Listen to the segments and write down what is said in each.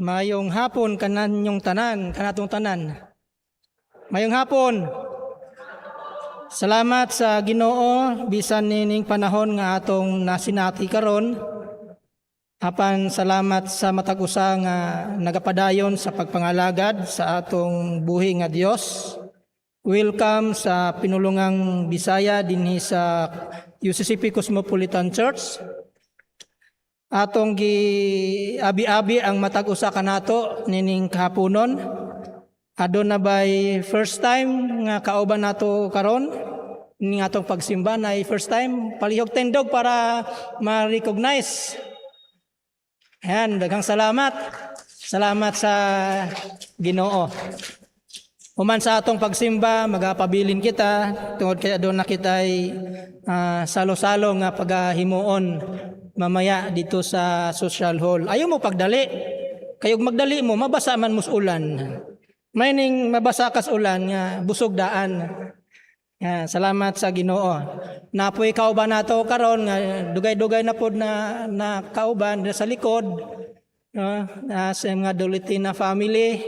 Mayong hapon kananyong tanan, kanatong tanan. Mayong hapon. Salamat sa Ginoo bisan nining panahon nga atong nasinati karon. Apan salamat sa matag usa nga nagapadayon sa pagpangalagad sa atong buhi nga Dios. Welcome sa Pinulungang Bisaya dinhi sa UCCP Cosmopolitan Church. Atong gi abi-abi ang matag usa kanato nining kahaponon. Aduna bay first time nga kauban nato karon ning atong pagsimba na first time, palihog tindog para ma-recognize. Ayan, daghang salamat. Salamat sa Ginoo. Human sa atong pagsimba, magapabilin kita tungod kay aduna kitay salo-salo nga pagahimuon mamaya dito sa social hall. Ayaw mo pagdali. Kay ug magdali mo, mabasa man mos ulan. Mayning mabasa kas ulan nga busog daan. Ya, salamat sa Ginoo. Napoy kauban nato karon nga dugay-dugay na pod na na kauban sa likod, no, na sa mga Dolitina family.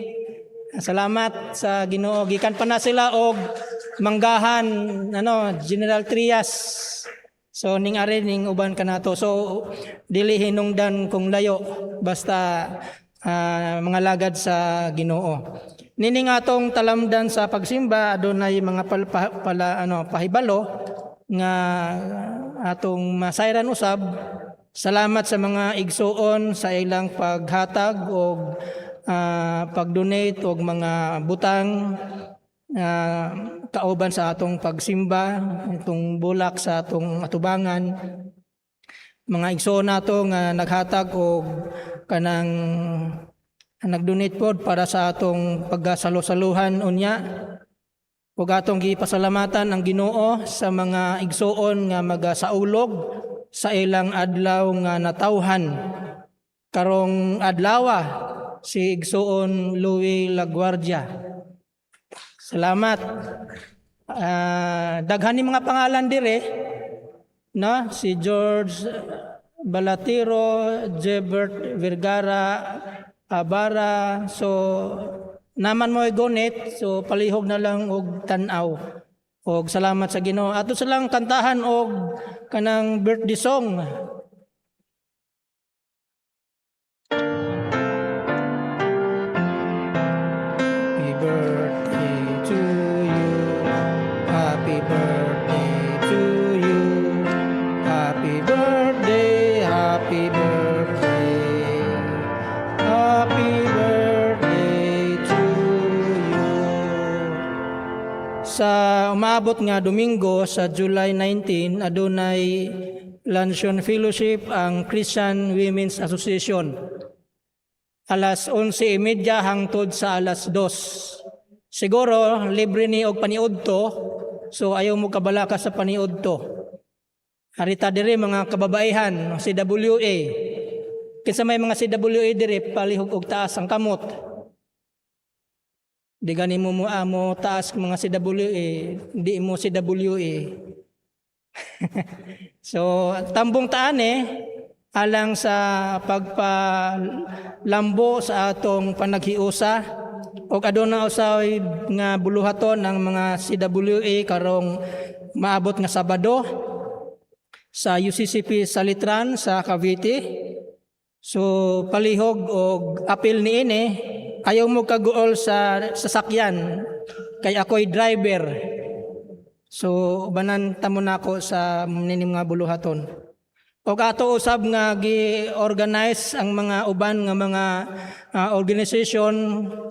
Salamat sa Ginoo. Gikan pa na sila og Manggahan, ano, General Trias. So ning ari ning uban kanato. So dili hinungdan kung layo, basta mga lagad sa Ginoo. Nining atong talamdan sa pagsimba, adunay mga pala, ano, pahibalo nga atong masayran usab. Salamat sa mga igsuon sa ilang paghatag og pag-donate og mga butang kauban sa atong pagsimba, itong bulak sa atong atubangan. Mga igsoon nato nga naghatag og kanang nag-donate pod para sa atong paggasalo-saluhan unya. Ug atong gipasalamatan ang Ginoo sa mga igsuon nga magasaulog sa ilang adlaw nga natawhan. Karong adlawa si Igsuon Louis Laguardia. Salamat. Daghan ni mga pangalan dire, no? Si George Balatiro, Jebert Vergara, Abara. So naman mo gunit, so palihog na lang og tan-aw. Og salamat sa Ginoo. Ato silang kantahan og kanang birthday song. Happy birthday to you. Happy birthday to you. Happy birthday, happy birthday. Happy birthday to you. Sa umaabot nga Domingo sa July 19, adunay Luncheon Fellowship ang Christian Women's Association. Alas 11:30 hangtod sa alas 2. Siguro libre ni og paniudto, so ayaw mo kabalaka sa paniudto. Arita diri mga kababaihan, CWA. Kinsa may mga CWA diri, palihog og taas ang kamot. Di gani mo mo amo taas mga CWA, di mo CWA. So tambong taan eh alang sa pagpalambo sa atong panaghiusa og aduna usay nga buluhaton ang mga CWA karong maabot nga Sabado sa UCCP Salitran sa Cavite. So palihog og apil niini, ayaw mo kaguol sa sasakyan kay ako'y driver. So banan tamo nako sa nining mga buluhaton. Og ato usab nga gi-organize ang mga uban nga mga organization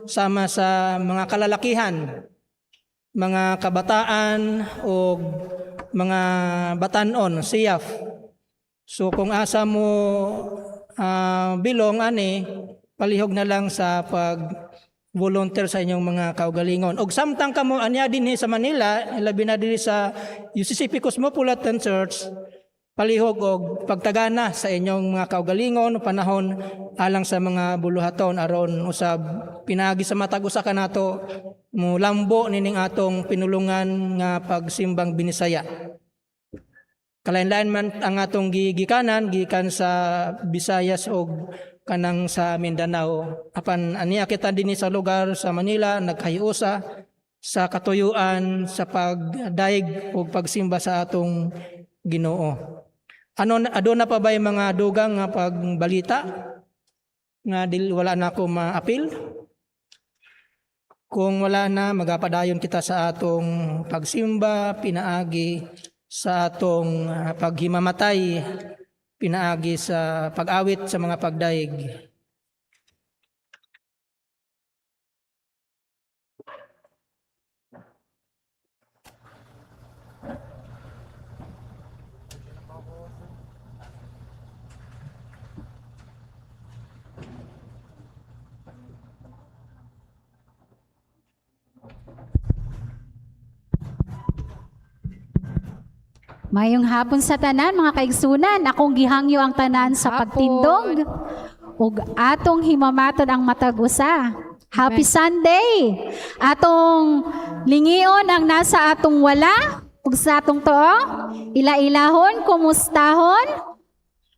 sama sa mga kalalakihan, mga kabataan o mga batanon, SIAF. So kung asa mo belong ani, palihog na lang sa pag volunteer sa inyong mga kaugalingon. Og samtang kamo anya dinhi sa Manila, labi na dinhi sa UCCP Cosmopolitan Church, palihog og pagtagana sa inyong mga kaugalingon panahon alang sa mga buluhaton aron usab pinagi sa matag usa kanato mulambo nining atong pinulungan nga pagsimbang Binisaya. Kalain-lain man ang atong gigikanan gikan sa Visayas og kanang sa Mindanao. Apan aniya kita dinhi sa lugar sa Manila nagkahiusa sa katuyuan sa pagdayeg ug pagsimba sa atong Ginoo. Ano, aduna pa ba mga dugang nga pagbalita nga dili wala na ako maapil? Kung wala na, magapadayon kita sa atong pagsimba, pinaagi sa atong paghimamatay, pinaagi sa pag-awit sa mga pagdayeg. Mayong hapon sa tanan, mga kaigsunan. Akong gihangyo ang tanan sa Hapon. pagtindog ug atong himamaton ang matag usa. Happy Sunday! Atong lingion ang nasa atong wala ug sa atong tuo, ila-ilahon, kumustahon,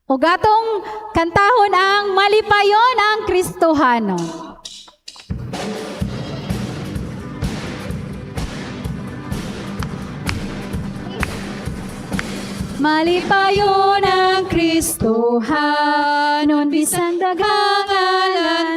ug atong kantahon ang "Malipayon ang Kristohano." Malipayon ang Kristohanon bisan daghang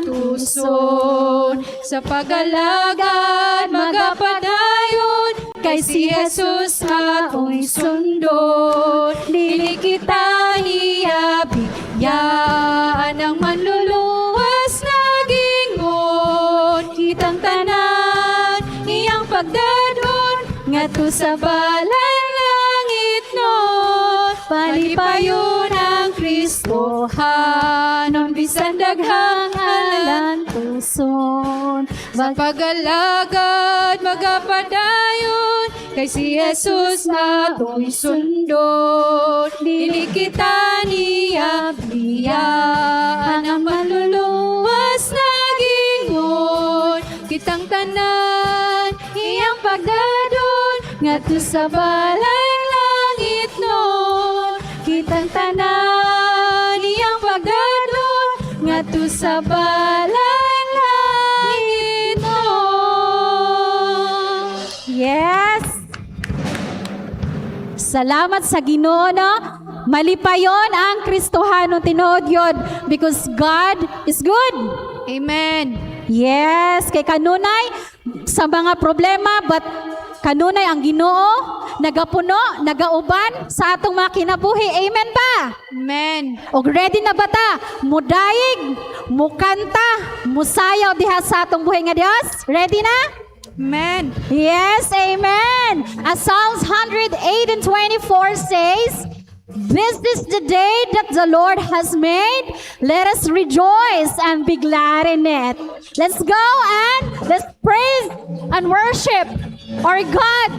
alantuson, sa pag-alagad magapadayon, kay si Jesus atong sundon. Dili kita niya biyaan, ang manluluwas nagingon. Kitang tanan iyang pagdadon ngadto sa balay langit nun. Malipayon ang Kristohanon bisan daghang alantuson. Sa pag-alagad magapadayon, kay si Jesus atong sundon. Dili kita niya biyaan, ang manluluwas nagingon. Kitang tanan iyang pagdadon ngadto sa balay langit nun. Kitang tanan iyang pagdadon ngadto sa balay langit nun. Yes! Salamat sa Ginoo, no? Malipayon ang Kristohanon, tinuod yun, because God is good. Amen. Yes, kay kanunay sa mga problema, but kanunay ang Ginoo nagapuno, nagauban sa atong mga kinabuhi. Amen ba? Amen. Og ready na ba ta? Mudayig, mukanta, musayaw diha sa atong buhi nga Dios? Ready na? Amen. Yes, amen. As Psalms 108:24 says, "This is the day that the Lord has made. Let us rejoice and be glad in it." Let's go and let's praise and worship our God.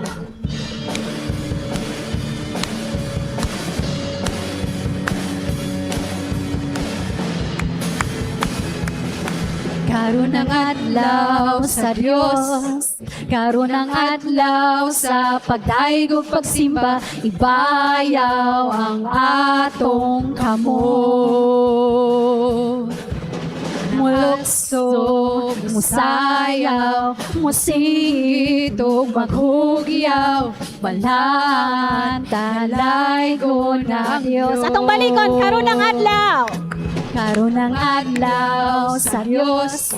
Karon ang adlaw sa Dios, karon ang adlaw sa pagdayeg ug pagsimba, ibayaw ang atong kamot. Mulukso, musayaw, musingit ug maghugyaw, balaan talaygon ang Dios. Atong balikon, karon ang adlaw. Karon ang adlaw sa Dios.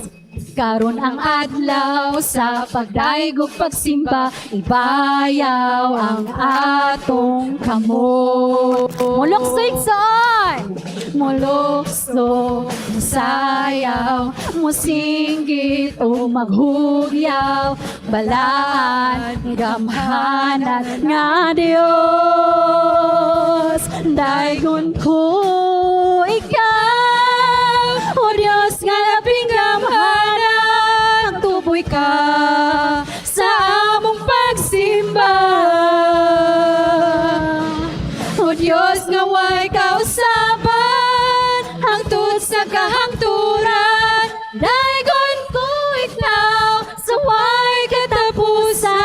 Karon ang adlaw sa pagdayeg ug pagsimba, ibayaw ang atong kamot. Mulukso, igsoon. Mulukso, musayaw, musinggit o maghugyaw, balaan, gamhanan nga Dios. Daygon ko ikaw, O Dios nga labing gamhanan, tuboy ka sa among pagsimba. O Diyos nga way kausaban, hangtod sa kahangturan, daygon ko ikaw sa way katapusan.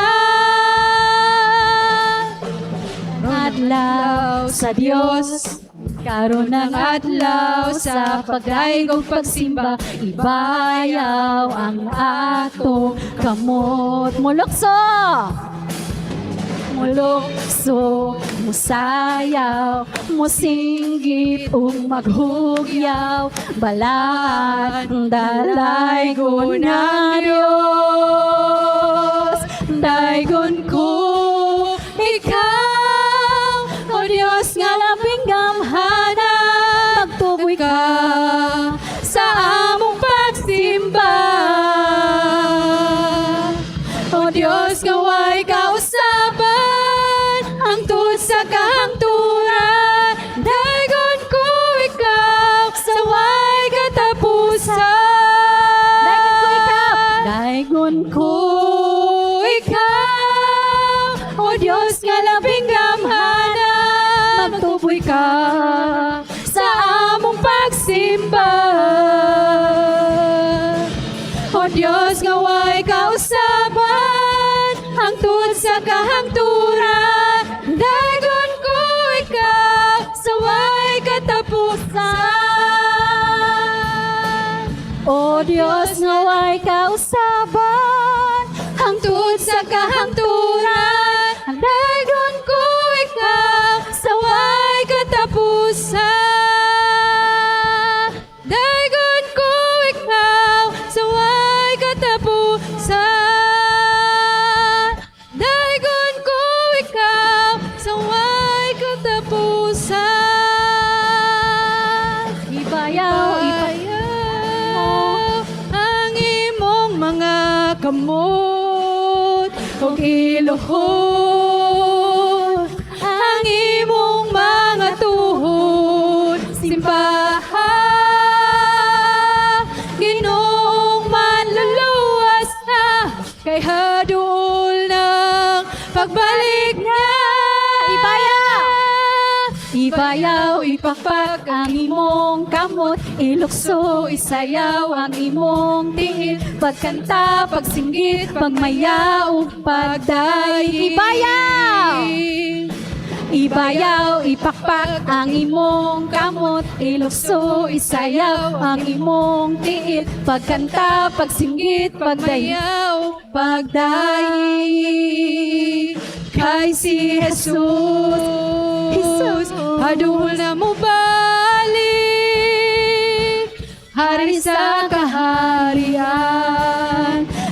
Adlaw sa Dios. Karon ng adlaw sa pagdayeg og pagsimba, ibayaw ang atong kamot. Mulukso! Mulukso, musayaw, musinggit ug maghugyaw, balaan dalaygon ng Diyos. Daygon ko ikaw, O Diyos nga labing gamhanan, Magtuboy ka sa among pagsimba. O Diyos nga way kausaban, hangtod sa kahangturan, daygon ko ikaw sa way katapusan. Daygon ko ikaw. Daygon ko Ko ikaw, O Diyos nga labing gamhanan, Magtuboy ka sa among pagsimba. O Diyos nga way kausaban, hangtod sa kahangturan, daygon ko ikaw sa way katapusan. O Diyos nga way kausaban, Hangtod sa kahangturan, daygon ko ikaw sa way katapusan. Daygon ko ikaw sa way katapusan. Daygon ko ikaw sa way katapusan. Ibayaw, Ibayaw ang imong mga kamot ug iluhod ang imong mga tuhod. Simbaha, Ginoong manluluwas na, kay haduol ng pagbalik niya. Ibayaw! Ibayaw, ipakpak ang imong kamot, ilukso, isayaw ang imong tiil, pagkanta, pagsinggit, pagmayaw, pagdaig. Ibayaw! Ibayaw, ipakpak ang imong kamot, ilukso, isayaw ang imong tiil, pagkanta, pagsinggit, pagdayaw, Pagdaig kay si Jesus, Jesus. Haduol na mo balik, hari sa kaharian,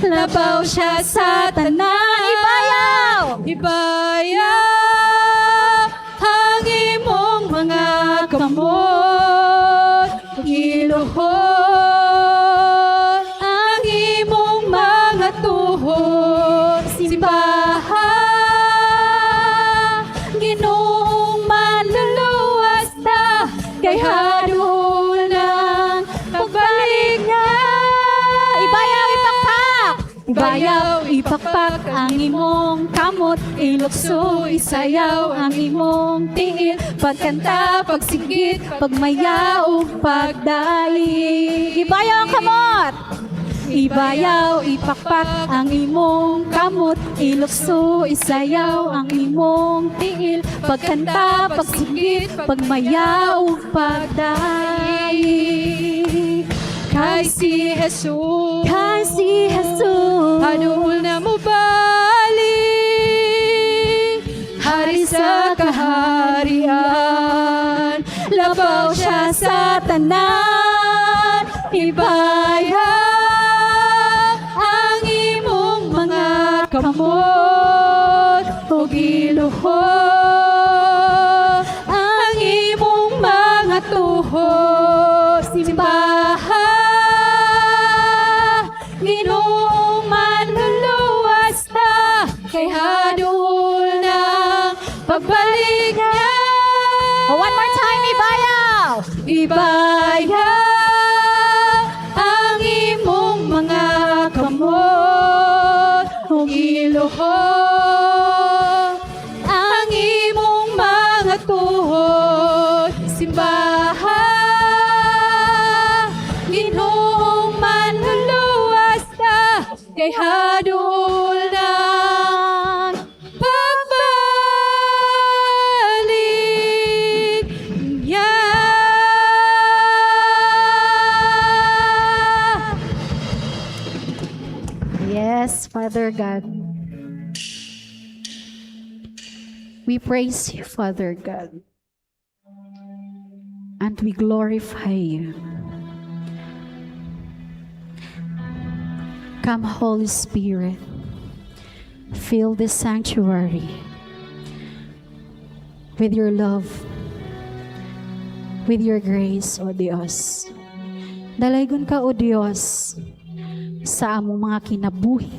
labaw siya sa tanan. Ibayaw! Ibayaw ang imong mga kamot, iluhod ang imong mga tuhod. Simbaha, Ginoong manluluwas ta, kay haduol ng pagbalik niya. Ibayaw, ipakpak! Ibayaw, ipakpak ang imong kamot, ilukso, isayaw ang imong tiil, pagkanta, pagsinggit, pagmayaw, pagdaig. Ibayaw ang kamot! Ibayaw, ipakpak ang imong kamot, ilukso, isayaw ang imong tiil, pagkanta, pagsinggit, pagmayaw, pagdaig. Kay si Jesus, Kay si Jesus, haduol na mo balik, hari sa kaharian, labaw siya sa tanan. Ibayaw ang imong mga kamot ug iluhod ang imong mga tuhod. Simbaha, Ginoong manluluwas ta, kay haduol ng pagbalik niya. Oh, one more time, ibayaw! Ibayaw ang imong mga kamot ug iluhod ang imong mga tuhod. Simbaha, Ginoong manluluwas ta, kay haduol ng pagbalik niya. We praise you, Father God, and we glorify you. Come, Holy Spirit, fill this sanctuary with your love, with your grace, O Dios. Dalaygon ka, O Dios, sa among mga kinabuhi.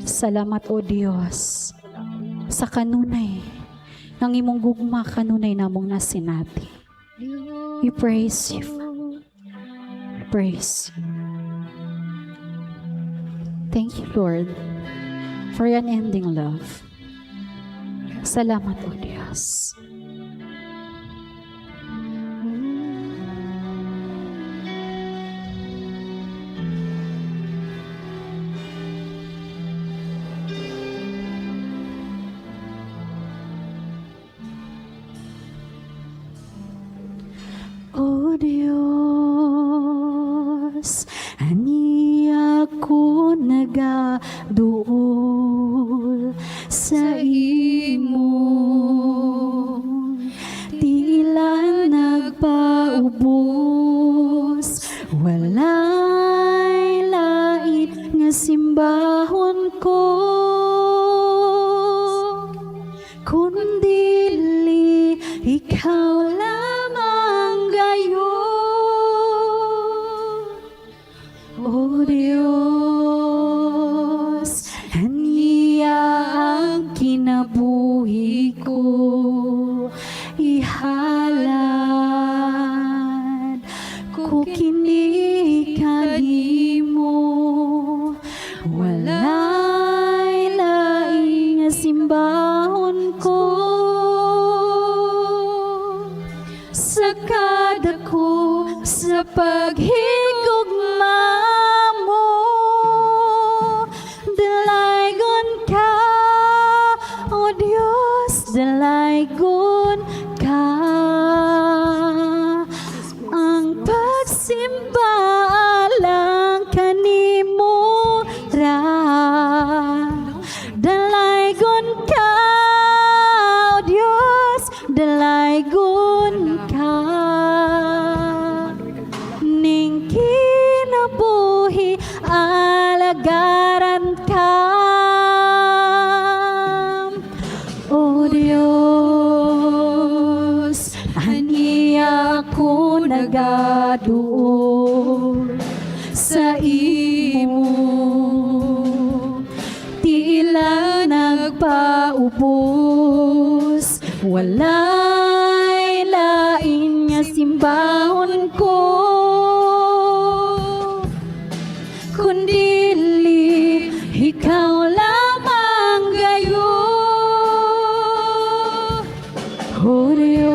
Salamat, O Dios, sa kanunay ng imong gugma kanunay namong nasinati. We praise you, Father. We praise you. Thank you, Lord, for your unending love. Salamat, O Diyos. O Dios, ania ko nagaduol sa imo. Tila nagpaubos, walay lain nga simbahon ko kundili ikaw lamang gayon. O Diyos, ania ang kinabuhi ko ihalad ko kini kanimo. Walay laing nga simbahon ko sa kadako sa paghigugma mo. Dalaygon ka, O Dios, dalaygon ka. Ang pagsimba lang kanimo ra. Dalaygon ka, O Dios, dalaygon ka. Ning kinabuhi alagaran ka. O Dios, ania ako nagaduol sa imo. Tila nagpaubos, walay lain nga simbahon ko kundili ikaw lamang gayon. O Diyos,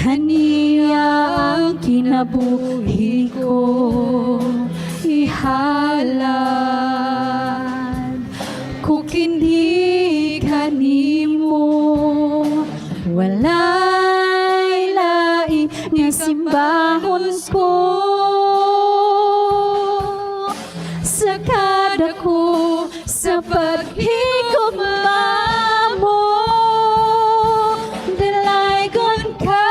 ania ang kinabuhi ko ihalad ko kini kanimo. Walay lain nga simbahon ko sa kadako sa paghigugma mo. Dalaygon ka,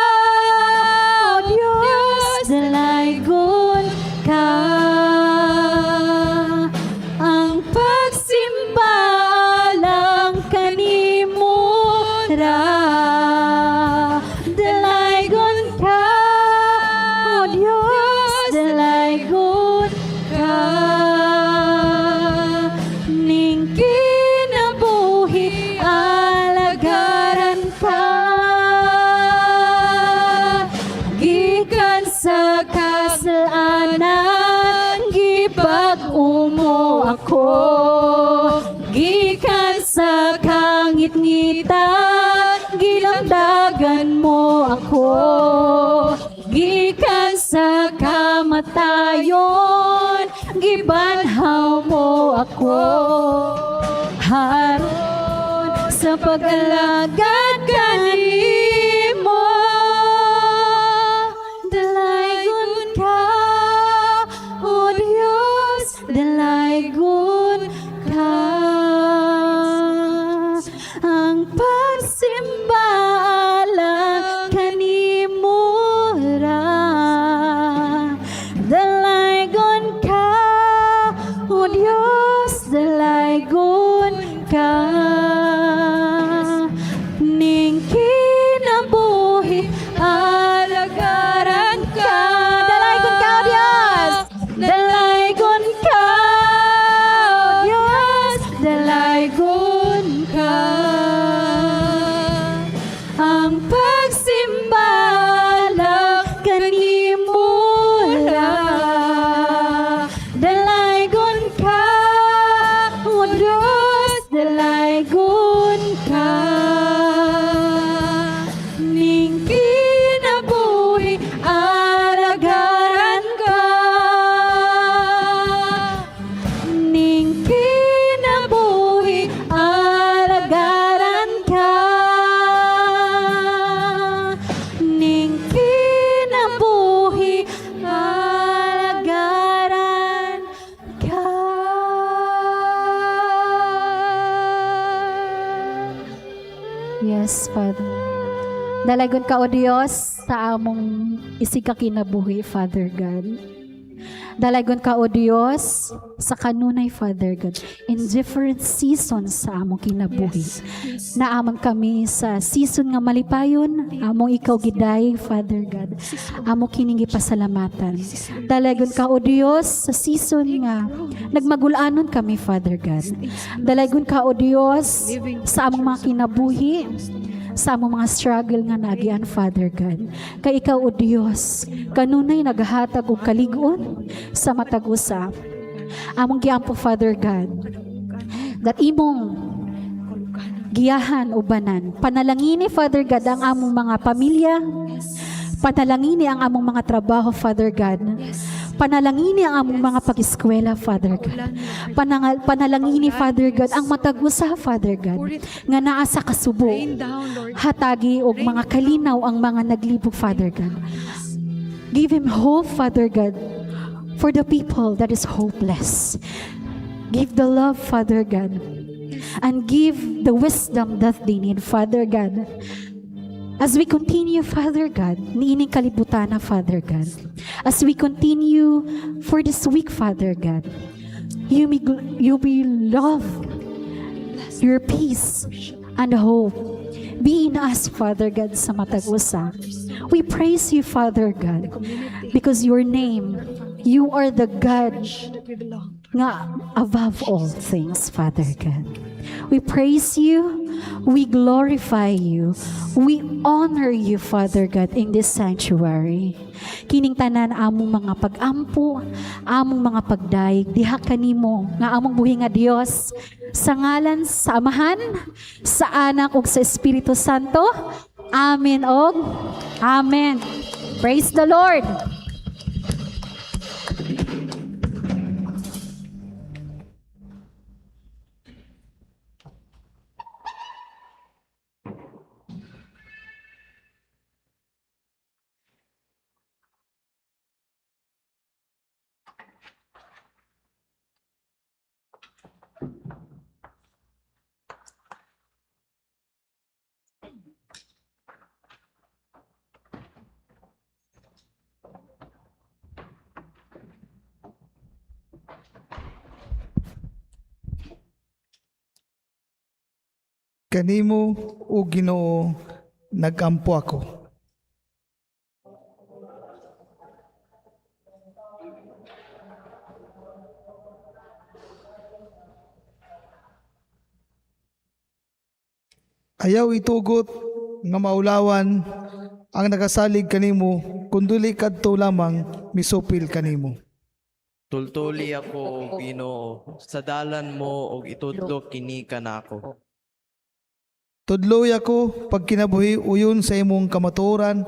O Diyos, dalaygon ka. Ang pagsimba lang kanimo ra. Dalaygon ka, O Diyos, dalaygon ka. Ning kinabuhi alagaran ka. Gikan sa kasalanan, gibag-o mo ako. Gikan sa kangitngitan, gilamdagan mo ako. Gikan sa kamatayon, gibanhaw mo ako. Aron sa pag-alagad kanimo. Dalaygon ka, O Diyos, dalaygon ka. Ang pagsimba alang kanimo ra. Dalaygon ka, O Dios, dalaygon ka. Ning kinabuhi, alagaran ka. Dalaygon ka, O Dios! Dalaygon ka, O Dios! Dalaygon ka. Ang pagsimba lang kanimo ra. Dalaygon ka, O Dios, dalaygon ka. Ning kinabuhi, alagaran ka. Ning kinabuhi, alagaran ka. Ning kinabuhi, alagaran ka. Yes, Father. Dalaygon ka, O Dios, sa among isig ka kinabuhi, Father God. Dalaygon ka, O Dios, sa kanunay, Father God, in different seasons sa among kinabuhi. Naa man kami sa season nga malipayon, among ikaw gidayeg, Father God. Amo kining gipasalamatan. Dalaygon ka, O Dios, sa season nga nagmagulanon kami, Father God. Dalaygon ka, O Dios, sa among mga kinabuhi, sa among mga struggle nga naagian, Father God. Kay ikaw, O Dios, kanunay naghatag og kalig-on sa matag usa. Among giampo, Father God, that imong giyahan ubanan. Panalangini, Father God, ang among mga pamilya. Panalangini ang among mga trabaho, Father God. Panalangini ang among mga pag-eskwela, Father God. Panalangini, Father God, ang matag usa, Father God, nga naa sa kasubo. Hatagi og mga kalinaw ang mga naglibog, Father God. Give him hope, Father God, for the people that is hopeless. Give the love, Father God, and give the wisdom that they need, Father God. As we continue, Father God, niining kalibutan na, Father God. As we continue for this week, Father God, you may love your peace and hope be in us, Father God, sa matag usa. We praise you, Father God, because your name, you are the God nga above all things, Father God. We praise you, we glorify you, we honor you, Father God, in this sanctuary. Kining tanan among mga pag-ampo, among mga pagdayeg, diha kanimo nga among buhi nga Dios, sa ngalan sa Amahan, sa Anak ug sa Espiritu Santo. Amen og Amen. Praise the Lord. Kanimo, o Ginoo, nagampo ako. Ayaw itugot nga maulawan ang nagasalig kanimo kun dili kadto lamang misupil kanimo. Tultuli ako, o Ginoo, sa dalan mo og itudlo kini kanako. Tudloy ako pagkinabuhi uyon sa imong kamatuoran,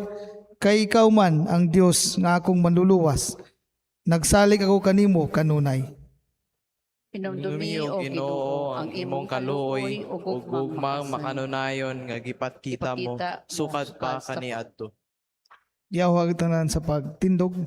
kay ikaw man ang Dios nga akong manluluwas. Nagsalig ako kanimo kanunay. Hinumdumi, Hinumdumi, o Ginoo, ang imong kaluoy ug gugmang makanunayon nga gipakita mo Ipakita mo sukad pa sukad sa kaniadto. Yawag tanan sa pagtindog.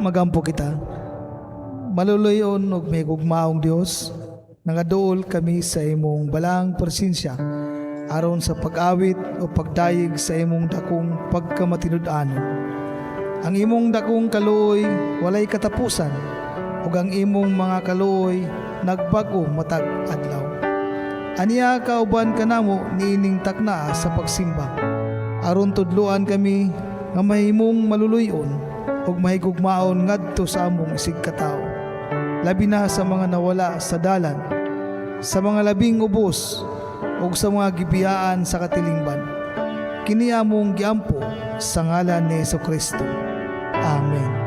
Magampo kita. Maluluy-on ug mahigugmaong Dios, nangaduol kami sa imong balaang presensya aron sa pag-awit o pagdayeg sa imong dakong pagkamatinud-anon. Ang imong dakong kaluoy walay katapusan ug ang imong mga kaluoy nagbag-o matag adlaw. Aniya, kauban kanamo niining takna sa pagsimba aron tudloan kami nga mahimong maluluy-on ug mahigugmaon ngadto sa among isigkatawo. Labi na sa mga nawala sa dalan, sa mga labing ubos ug sa mga gibiyaan sa katilingban. Kini among giampo sa ngalan ni Kristo. Amen.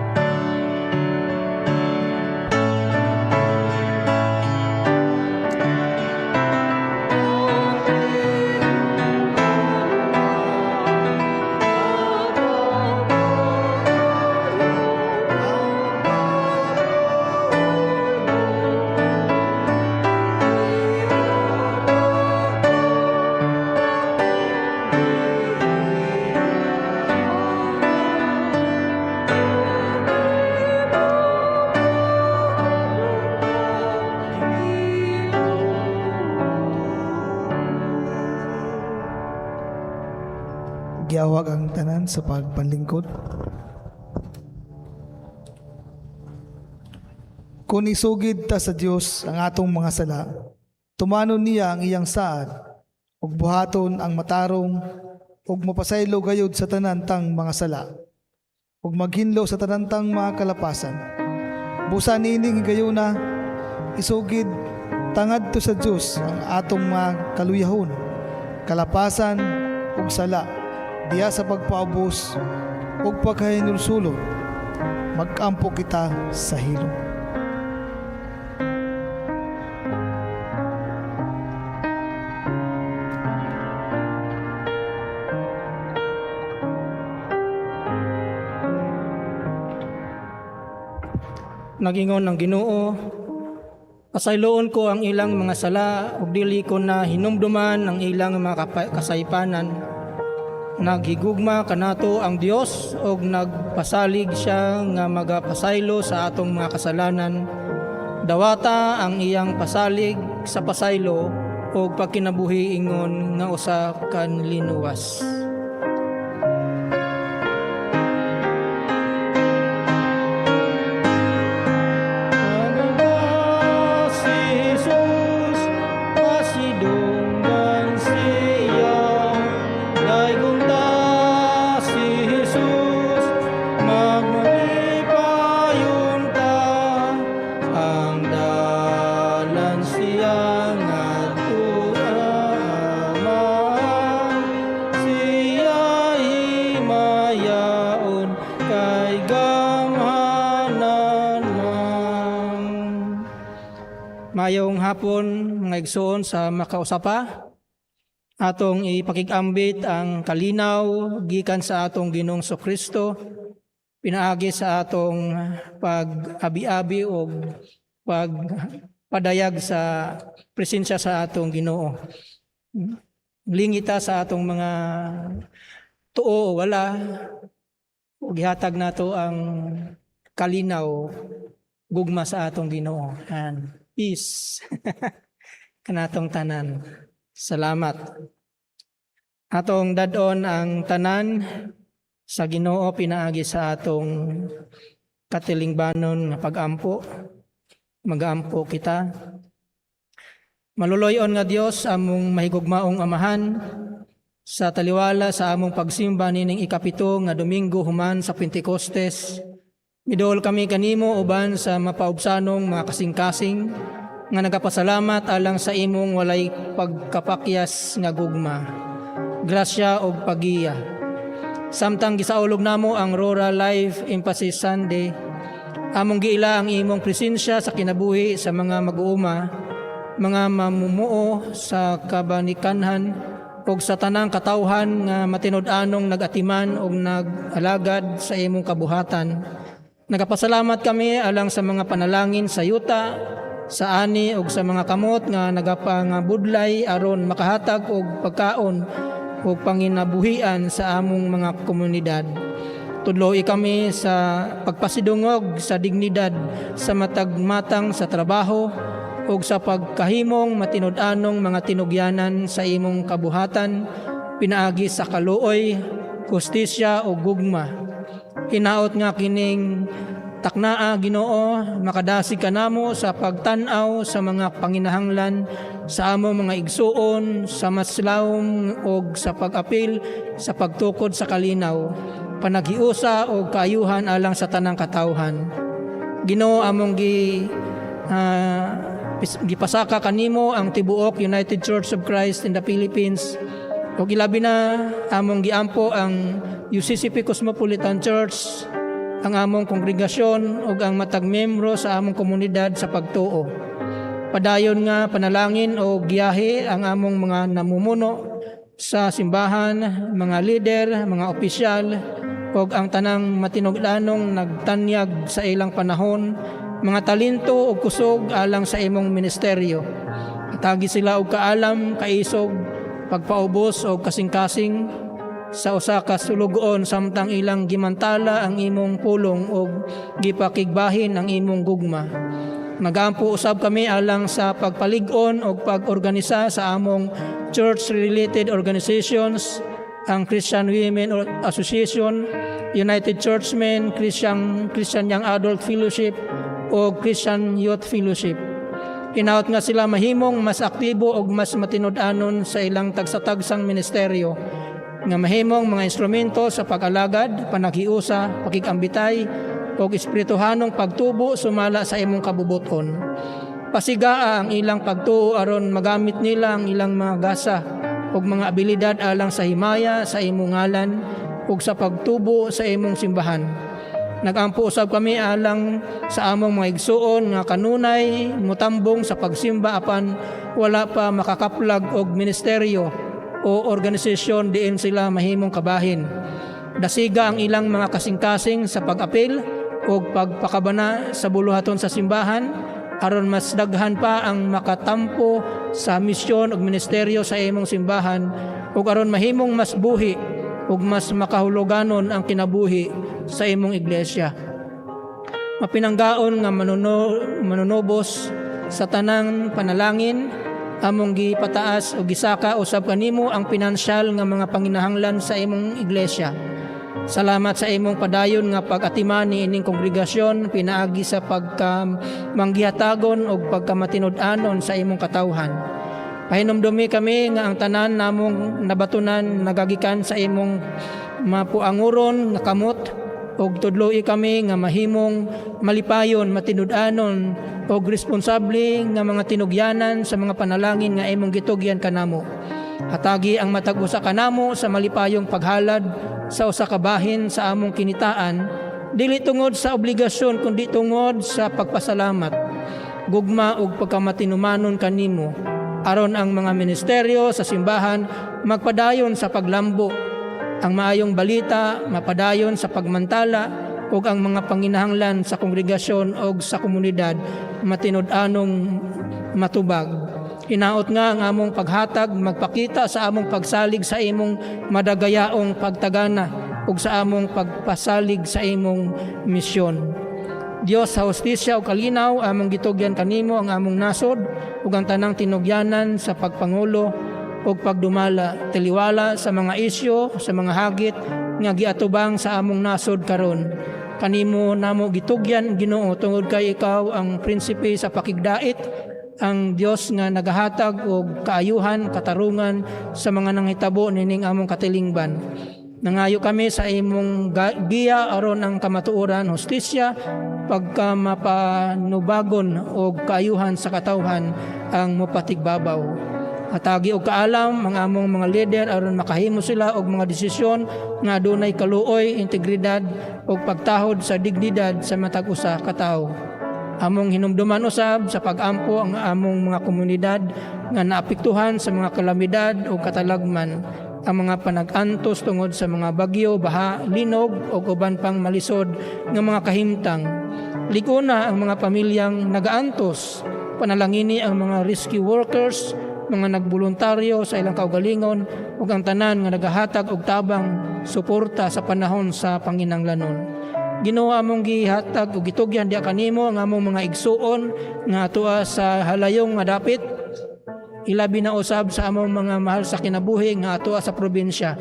Giawhag ang tanan sa pagpanlingkod. Kung isugid ta sa Dios ang atong mga sala, tumanon niya ang iyang saad, ug buhaton ang matarong, ug mapasaylo gayud sa tanan tang mga sala, ug maghinlo sa tanan tang mga kalapasan. Busa niining higayuna, isugid ta ngadto sa Dios ang atong mga kaluyahon, kalapasan ug sala, diha sa pagpaubos ug pagkahinulsulon. Magampo kita sa hilom. Nagingon ang Ginoo, "Pasayloon ko ang ilang mga sala ug dili ko na hinumduman ang ilang mga kasaypanan." Naghigugma kanato ang Dios ug nagpasalig siya nga magapasaylo sa atong mga kasalanan. Dawata ang iyang pasalig sa pasaylo ug pagkinabuhi ingon nga usa ka linuwas. Si Jesus, pasidunggan siya. Daygon ta si Jesus, magmalipayon ta. Ang dalan siya ngadto Amahan, siya himayaon kay gamhanan man. Mayong hapon, mga igsoon sa makausapa. Atong ipakigambit ang kalinaw gikan sa atong Ginoong Kristo pinaagi sa atong pag-abi-abi o pagpadayag sa presensya sa atong Ginoo. Lingita sa atong mga tuo o wala ug gihatag nato ang kalinaw, gugma sa atong Ginoo. And peace kanatong tanan. Salamat. Atong dadon ang tanan sa Ginoo pinaagi sa atong katilingbanon nga pagampo. Magampo kita. Maluloy-on nga Dios, among mahigugmaong Amahan, sa taliwala sa among pagsimba nining 7 nga Domingo human sa Pentecostes, miduol kami kanimo uban sa mapaubsanong mga kasing-kasing nga nagapasalamat alang sa imong walay pagkapakyas nga gugma, grasya ug pagiya. Samtang gisaulog namo ang Rural Life Emphasis Sunday, among giila ang imong presensya sa kinabuhi sa mga mag-uuma, mga mamumuo sa kabanikanhan ug sa tanang katawhan nga matinud-anong nag-atiman ug nag-alagad sa imong kabuhatan. Nagapasalamat kami alang sa mga panalangin sa yuta, sa ani ug sa mga kamot nga nagapangabudlay aron makahatag og pagkaon ug panginabuhian sa among mga komunidad. Tudloi kami sa pagpasidungog sa dignidad sa matag matang sa trabaho ug sa pagkahimong matinud-anong mga tinugyanan sa imong kabuhatan pinaagi sa kaluoy, hustisya ug gugma. Hinaot nga kining taknaa, Ginoo, makadasig kanamo sa pagtan-aw sa mga panginahanglan sa among mga igsuon sa mas lawom ug sa pag-apil sa pagtukod sa kalinaw, panaghiusa ug kaayuhan alang sa tanang katawhan. Ginoo, among gipasaka kanimo ang tibuok United Church of Christ in the Philippines ug ilabi na among giampo ang UCCP Cosmopolitan Church, ang among kongregasyon ug ang matag membro sa among komunidad sa pagtuo. Padayon nga panalangin o giyahe ang among mga namumuno sa simbahan, mga lider, mga opisyal ug ang tanang matinud-anong nagtanyag sa ilang panahon, mga talento ug kusog alang sa imong ministeryo. Hatagi sila og kaalam, kaisog, pagpaubos o kasing-kasing sa usa ka sulugoon samtang ilang gimantala ang imong pulong ug gipakigbahin ang imong gugma. Nagampo usab kami alang sa pagpalig-on ug pag-organisa sa among church-related organizations, ang Christian Women Association, United Churchmen, Christian Young Adult Fellowship o Christian Youth Fellowship. Hinaot nga sila mahimong mas aktibo ug mas matinud-anon sa ilang tagsa-tagsang ministeryo nga mahimong mga instrumento sa pag-alagad, panaghiusa, pakigambitay ug espirituhanong pagtubo sumala sa imong kabubuton. Pasigaa ang ilang pagtuo aron magamit nila ang ilang mga gasa ug mga abilidad alang sa himaya sa imong ngalan ug sa pagtubo sa imong simbahan. Nagampo usab kami alang sa among mga igsuon nga kanunay mutambong sa pagsimba apan wala pa makakaplag og ministeryo o organisasyon diin sila mahimong kabahin. Dasiga ang ilang mga kasing-kasing sa pag-apil o pagpakabana sa buluhaton sa simbahan aron mas daghan pa ang makatampo sa misyon ug ministeryo sa imong simbahan ug aron mahimong mas buhi ug mas makahuluganon ang kinabuhi sa imong iglesia. Mapinanggaon nga manunubos sa tanang panalangin, among gipataas o gisaka usab kanimo ang pinansyal nga mga panginahanglan sa imong iglesia. Salamat sa imong padayon nga pag-atiman ni ining kongregasyon pinaagi sa pagka manggihatagon og pagkamatinud-anon sa imong katawhan. Pahinumdumi kami nga ang tanan namong nabatunan nagagikan sa imong mapuanguron nga kamot ug tudloi kami nga mahimong malipayon, matinud-anon ug responsable nga mga tinugyanan sa mga panalangin nga imong gitugyan kanamo. Hatagi ang matag usa kanamo sa malipayong paghalad sa usa ka bahin sa among kinitaan, dili tungod sa obligasyon kundi tungod sa pagpasalamat, gugma ug pagkamatinumanon kanimo, aron ang mga ministeryo sa simbahan magpadayon sa paglambo, ang maayong balita mapadayon sa pagmantala ug ang mga panginahanglan sa kongregasyon ug sa komunidad matinud-anong matubag. Hinaot nga ang among paghatag magpakita sa among pagsalig sa imong madagayaong pagtagana ug sa among pagpasalig sa imong misyon. Dios sa hustisya ug kalinaw, among gitugyan kanimo ang among nasod ug ang tanang tinugyanan sa pagpangulo ug pagdumala taliwala sa mga isyu, sa mga hagit nga giatubang sa among nasod karon. Kanimo namo gitugyan, Ginoo, tungod kay ikaw ang prinsipe sa pakigdait, ang Dios nga nagahatag og kaayuhan, katarungan sa mga nanghitabo nining among katilingban. Nangayo kami sa imong giya aron ang kamatuoran, hustisya, pagkamapanubagon og kaayuhan sa katawhan ang mopatigbabaw. Hatagi og kaalam ang among mga lider aron makahimo sila og mga desisyon nga adunay kaluoy, integridad ug pagtahod sa dignidad sa matag usa ka tawo. Among hinumduman usab sa pag-ampo ang among mga komunidad nga naapektuhan sa mga kalamidad o katalagman, ang mga panag-antos tungod sa mga bagyo, baha, linog o uban pang malisod nga mga kahimtang. Lig-ona ang mga pamilyang nagaantos, panalangini ang mga rescue workers mga nagboluntaryo sa ilang kaugalingon ug ang tanan nga nagahatag og tabang suporta sa panahon sa panginanglanon. Ginoo, among gihatag ug gitugyan diha kanimo ang among mga igsuon nga atoa sa halayong nga dapit, ilabi na usab sa among mga mahal sa kinabuhi nga atoa sa probinsya.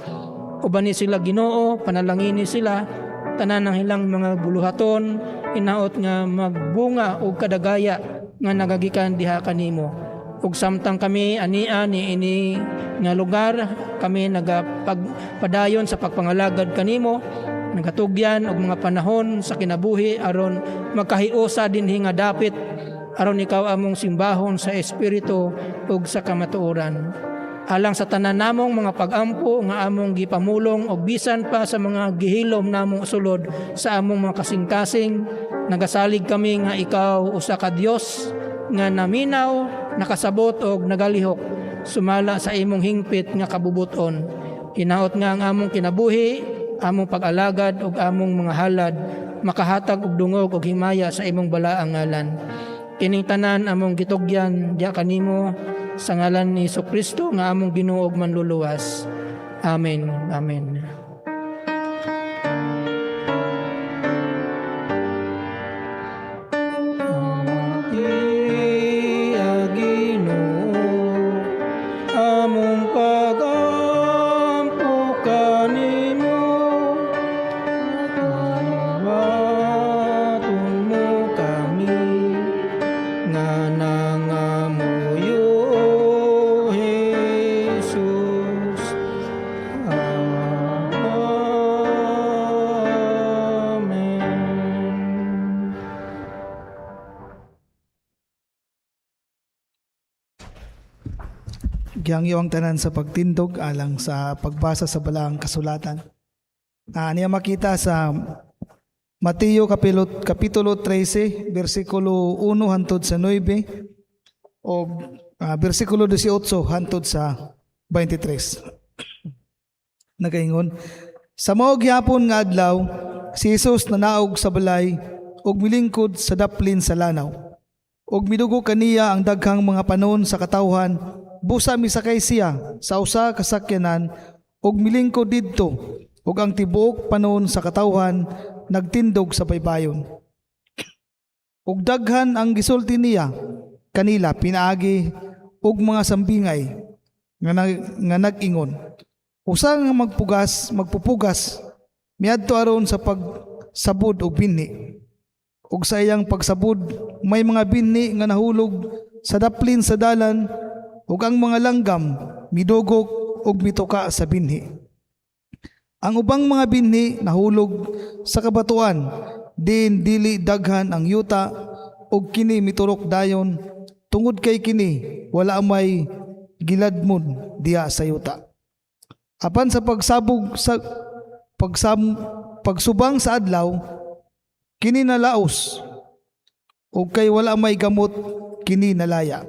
Ubani sila, Ginoo, panalangini sila, tanan ang ilang mga buluhaton hinaot nga magbunga og kadagaya nga nagagikan diha kanimo. Ug samtang kami ania ni ini nga lugar, kami nagapagpadayon sa pagpangalagad kanimo, nagatugyan og mga panahon sa kinabuhi aron magkahiusa dinhi nga dapit, aron ikaw among simbahon sa espiritu ug sa kamatuoran. Alang sa tanan namong mga pag-ampo nga among gipamulong og bisan pa sa mga gihilom namong sulod sa among mga kasing-kasing, nagasalig kami nga ikaw usa ka Dios nga naminaw, nakasabot og nagalihok sumala sa imong hingpit nga kabubuton. Hinaot nga ang among kinabuhi, among pag-alagad ug among mga halad makahatag og dungog og himaya sa imong balaang ngalan. Kining tanan among gitugyan diha kanimo sa ngalan ni Kristo nga among Ginoo ug manluluwas. Amen. Amen. Iya, Ginoo, among pag-ampo kanimo, Awaton mo kami nga nangamuyo, Jesus. Amen. Gihangyo ang tanan sa pagtindog alang sa pagbasa sa balaang kasulatan. Niya makita sa Mateo kapitulo 13 bersikulo 1 hantod sa 9 o bersikulo 18 hantod sa 23. Nagaingon, sa mao gihapon nga adlaw, si Jesus nanaog sa balay ug milingkod sa daplin sa lanaw. Ug midugo kaniya ang daghang mga panon sa katawhan, busa misakay siya sa usa ka sakyanan ug milingkod didto, ug ang tibuok panon sa katawhan nagtindog sa baybayon. Ug daghan ang gisulti niya kanila pinaagi og mga sambingay nga nag-ingon, usa nga magpupugas miadto aron sa pagsabod og binhi. Ug sa iyang pagsabod may mga binhi nga nahulog sa daplin sa dalan, ug ang mga langgam midugok ug mituka sa binhi. Ang ubang mga binhi nahulog sa kabatuan, diin dili daghan ang yuta, ug kini miturok dayon tungod kay kini wala may giladmon diha sa yuta. Apan sa pagsabog sa pagsubang sa adlaw, kini nalaos, ug kay wala may gamot kini nalaya.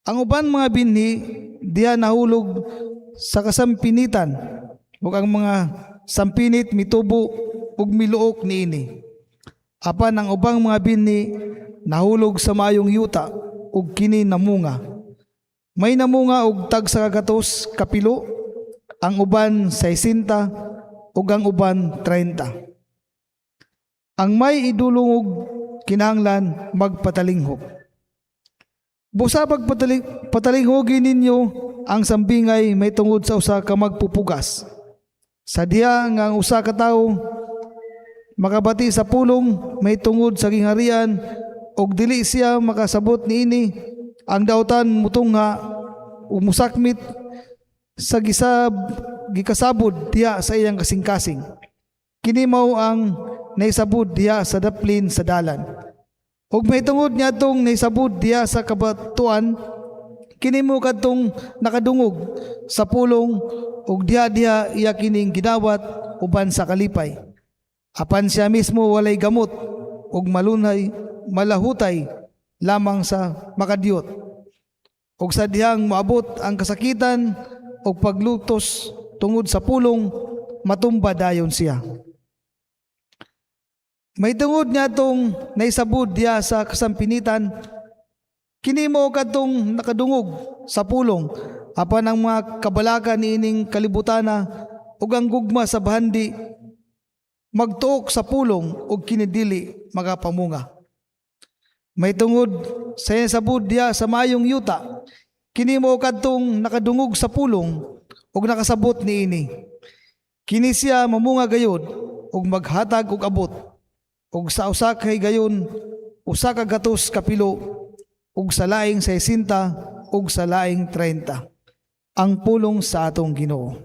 Ang uban mga binhi diha nahulog sa kasampinitan, ug ang mga sampinit mitubo ug miluok niini. Apan ang ubang mga binhi nahulog sa maayong yuta, ug kini namunga. May namunga og tag sa kagatos kapilo, ang uban 60, ug ang uban 30. Ang may idulungog kinahanglan magpatalinghog. Busa pagpatalinghogin ninyo ang sambingay may tungod sa usa ka magpupugas. Sa diha nga ang usa ka tawo makabati sa pulong may tungod sa gingharian og dili siya makasabot niini, ang dautan mutungha ug musakmit sa gikasabod diha sa iyang kasing-kasing. Kini mao ang naisabod diha sa daplin sa dalan. Ug may tungod niadtong naisabod diha sa kabatuan, kini mo kadtong nakadungog sa pulong ug diha-diha iya kining gidawat uban sa kalipay. Apan siya mismo walay gamot ug malunay malahutay lamang sa makadiyot. Ug sa dihang moabot ang kasakitan ug paglutos tungod sa pulong, matumba dayon siya. May tungod niadtong naisabod diha sa kasampinitan, kini mo kadtong nakadungog sa pulong, apan ang mga kabalaka niining kalibutana ug ang gugma sa bahandi magtuok sa pulong ug kini dili makapamunga. May tungod sa sabud diha sa maayong yuta, kini mao kadtong nakadungog sa pulong ug nakasabot niini. Kini siya mamunga gayod ug maghatag og abot ug sa usa ka higayon 100 ka pilo ug sa laing 60 ug sa laing 30. Ang pulong sa atong Ginoo.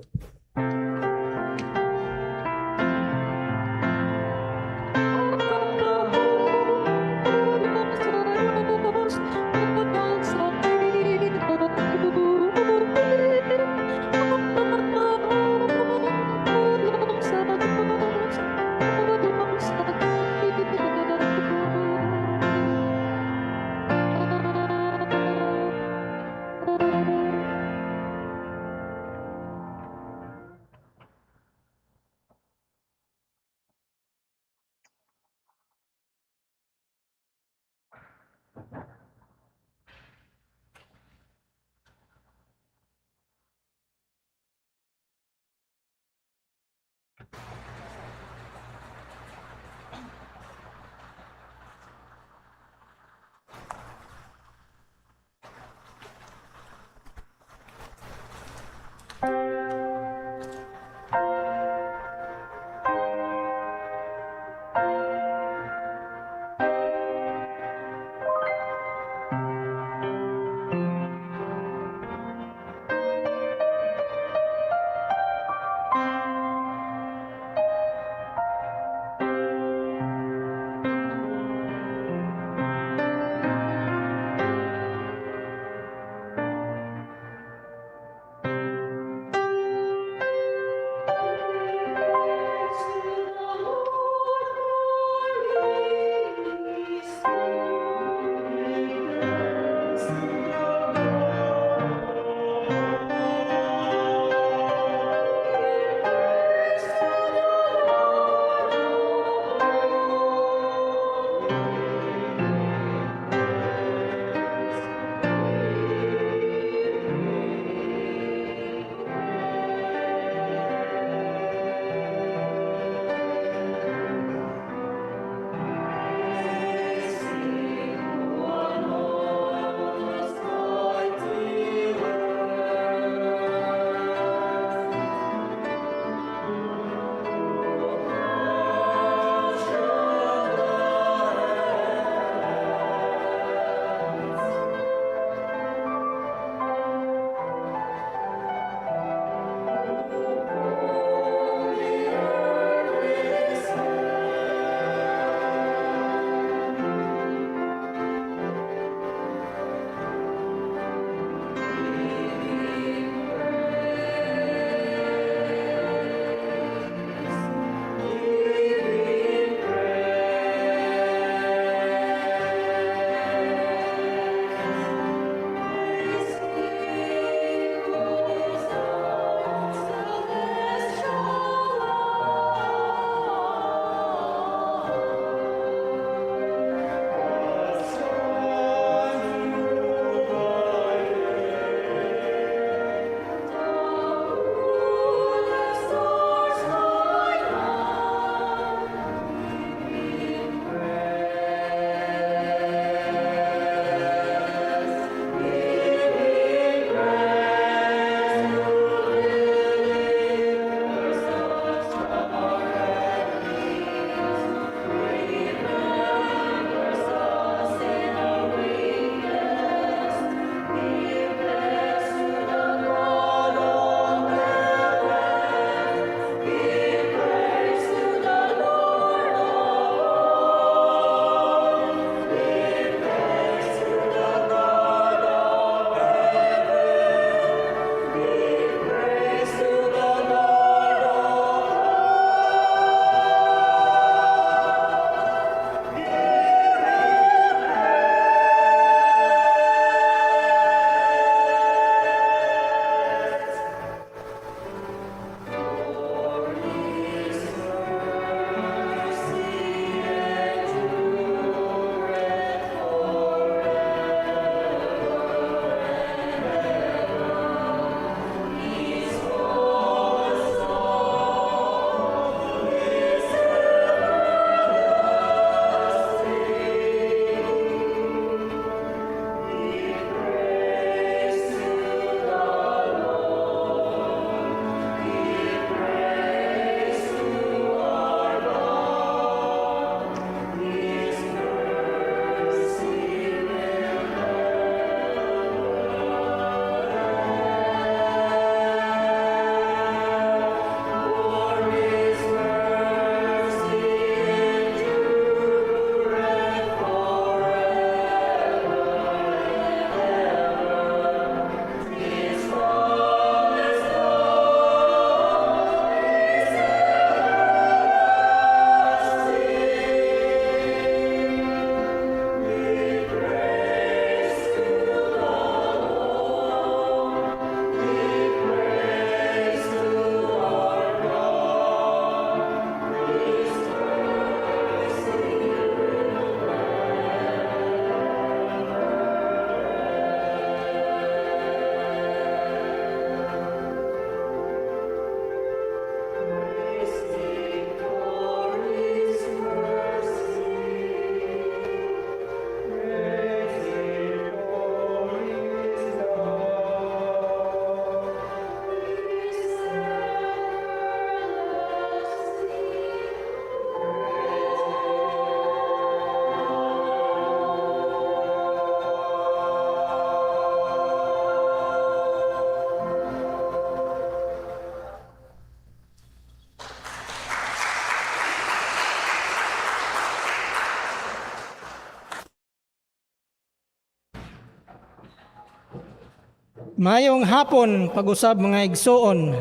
Mayong hapon pag-usab, mga igsuon.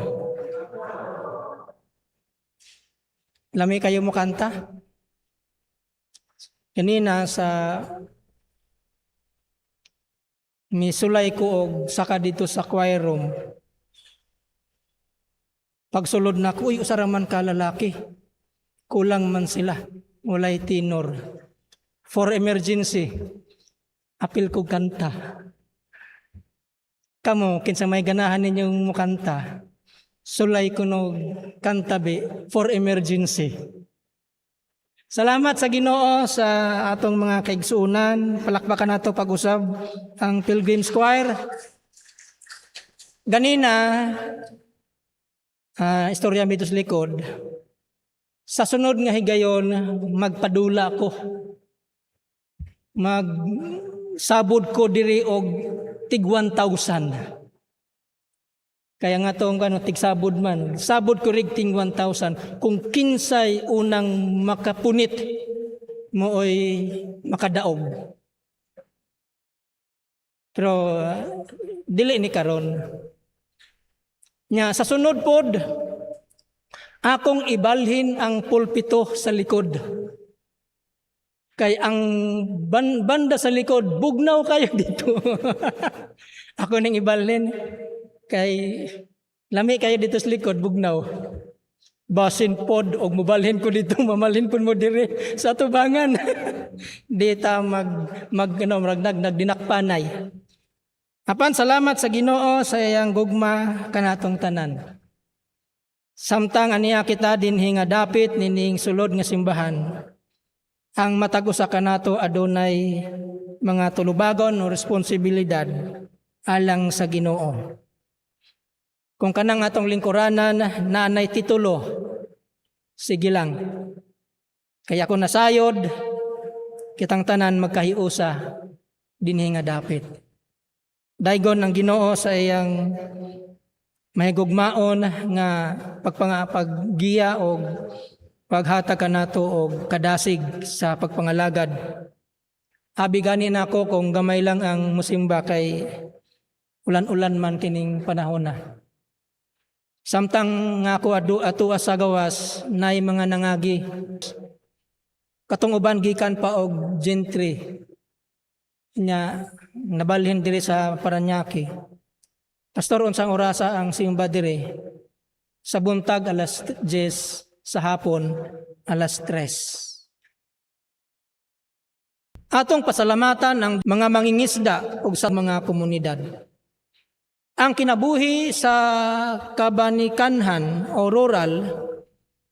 Lami kayo mo kanta? Kanina sa misulay ko og saka dito sa choir room. Pagsulod na ko, uy, usa ra man ka lalaki. Kulang man sila. Walay tenor. For emergency, apil ko kanta. Kamo, kinsa may ganahan ninyong mukanta, sulay ko no kanta be for emergency. Salamat sa Ginoo sa atong mga kaigsuonan. Palakpakan nato pag-usab ang Pilgrim's Choir. Ganina, istorya dito sa likod. Sa sunod nga higayon, magpadula ko. Magsabod ko diri og tig 1,000. Kaya nga tong ano, tigsabod man. Sabod ko rig ting 1,000. Kung kinsay unang makapunit, mooy makadaog. Pero dili ni karon. Nya sa sunod pod, akong ibalhin ang pulpito sa likod. Kay ang banda sa likod, bugnaw kayo dito. Ako ning ibalhin. Kay lami kayo dito sa likod, bugnaw. Basin pod og mobalhin ko dito, mamalhin pod mo dire sa tubangan. Di ta mag mag ano, murag nag nagdinakpanay. Apan salamat sa Ginoo sa iyang gugma kanatong tanan. Samtang aniya kita dinhi nga dapit nining sulod nga simbahan, ang matag usa kanato adunay mga tulubagon o responsibilidad alang sa Ginoo. Kung kanang atong lingkuranan naanay titulo, sige lang. Kaya kung nasayod, kitang tanan magkahiusa dinhi nga dapit. Daygon ang Ginoo sa iyang mahigugmaon nga paggiya og paghatag kanato og kadasig sa pagpangalagad. Abi gani nako kung gamay lang ang musimba kay ulan-ulan man kining panahon na. Samtang nga ako atua sa gawas, nay mga nangagi. Katong uban gikan pa og gentry. Nya nabalhin diri sa Parañaque. Pastor, unsang orasa ang simba diri? Sa buntag alas 10, sa hapon alas 3. Atong pasalamatan ang mga mangingisda ug sa mga komunidad. Ang kinabuhi sa kabanikanhan o rural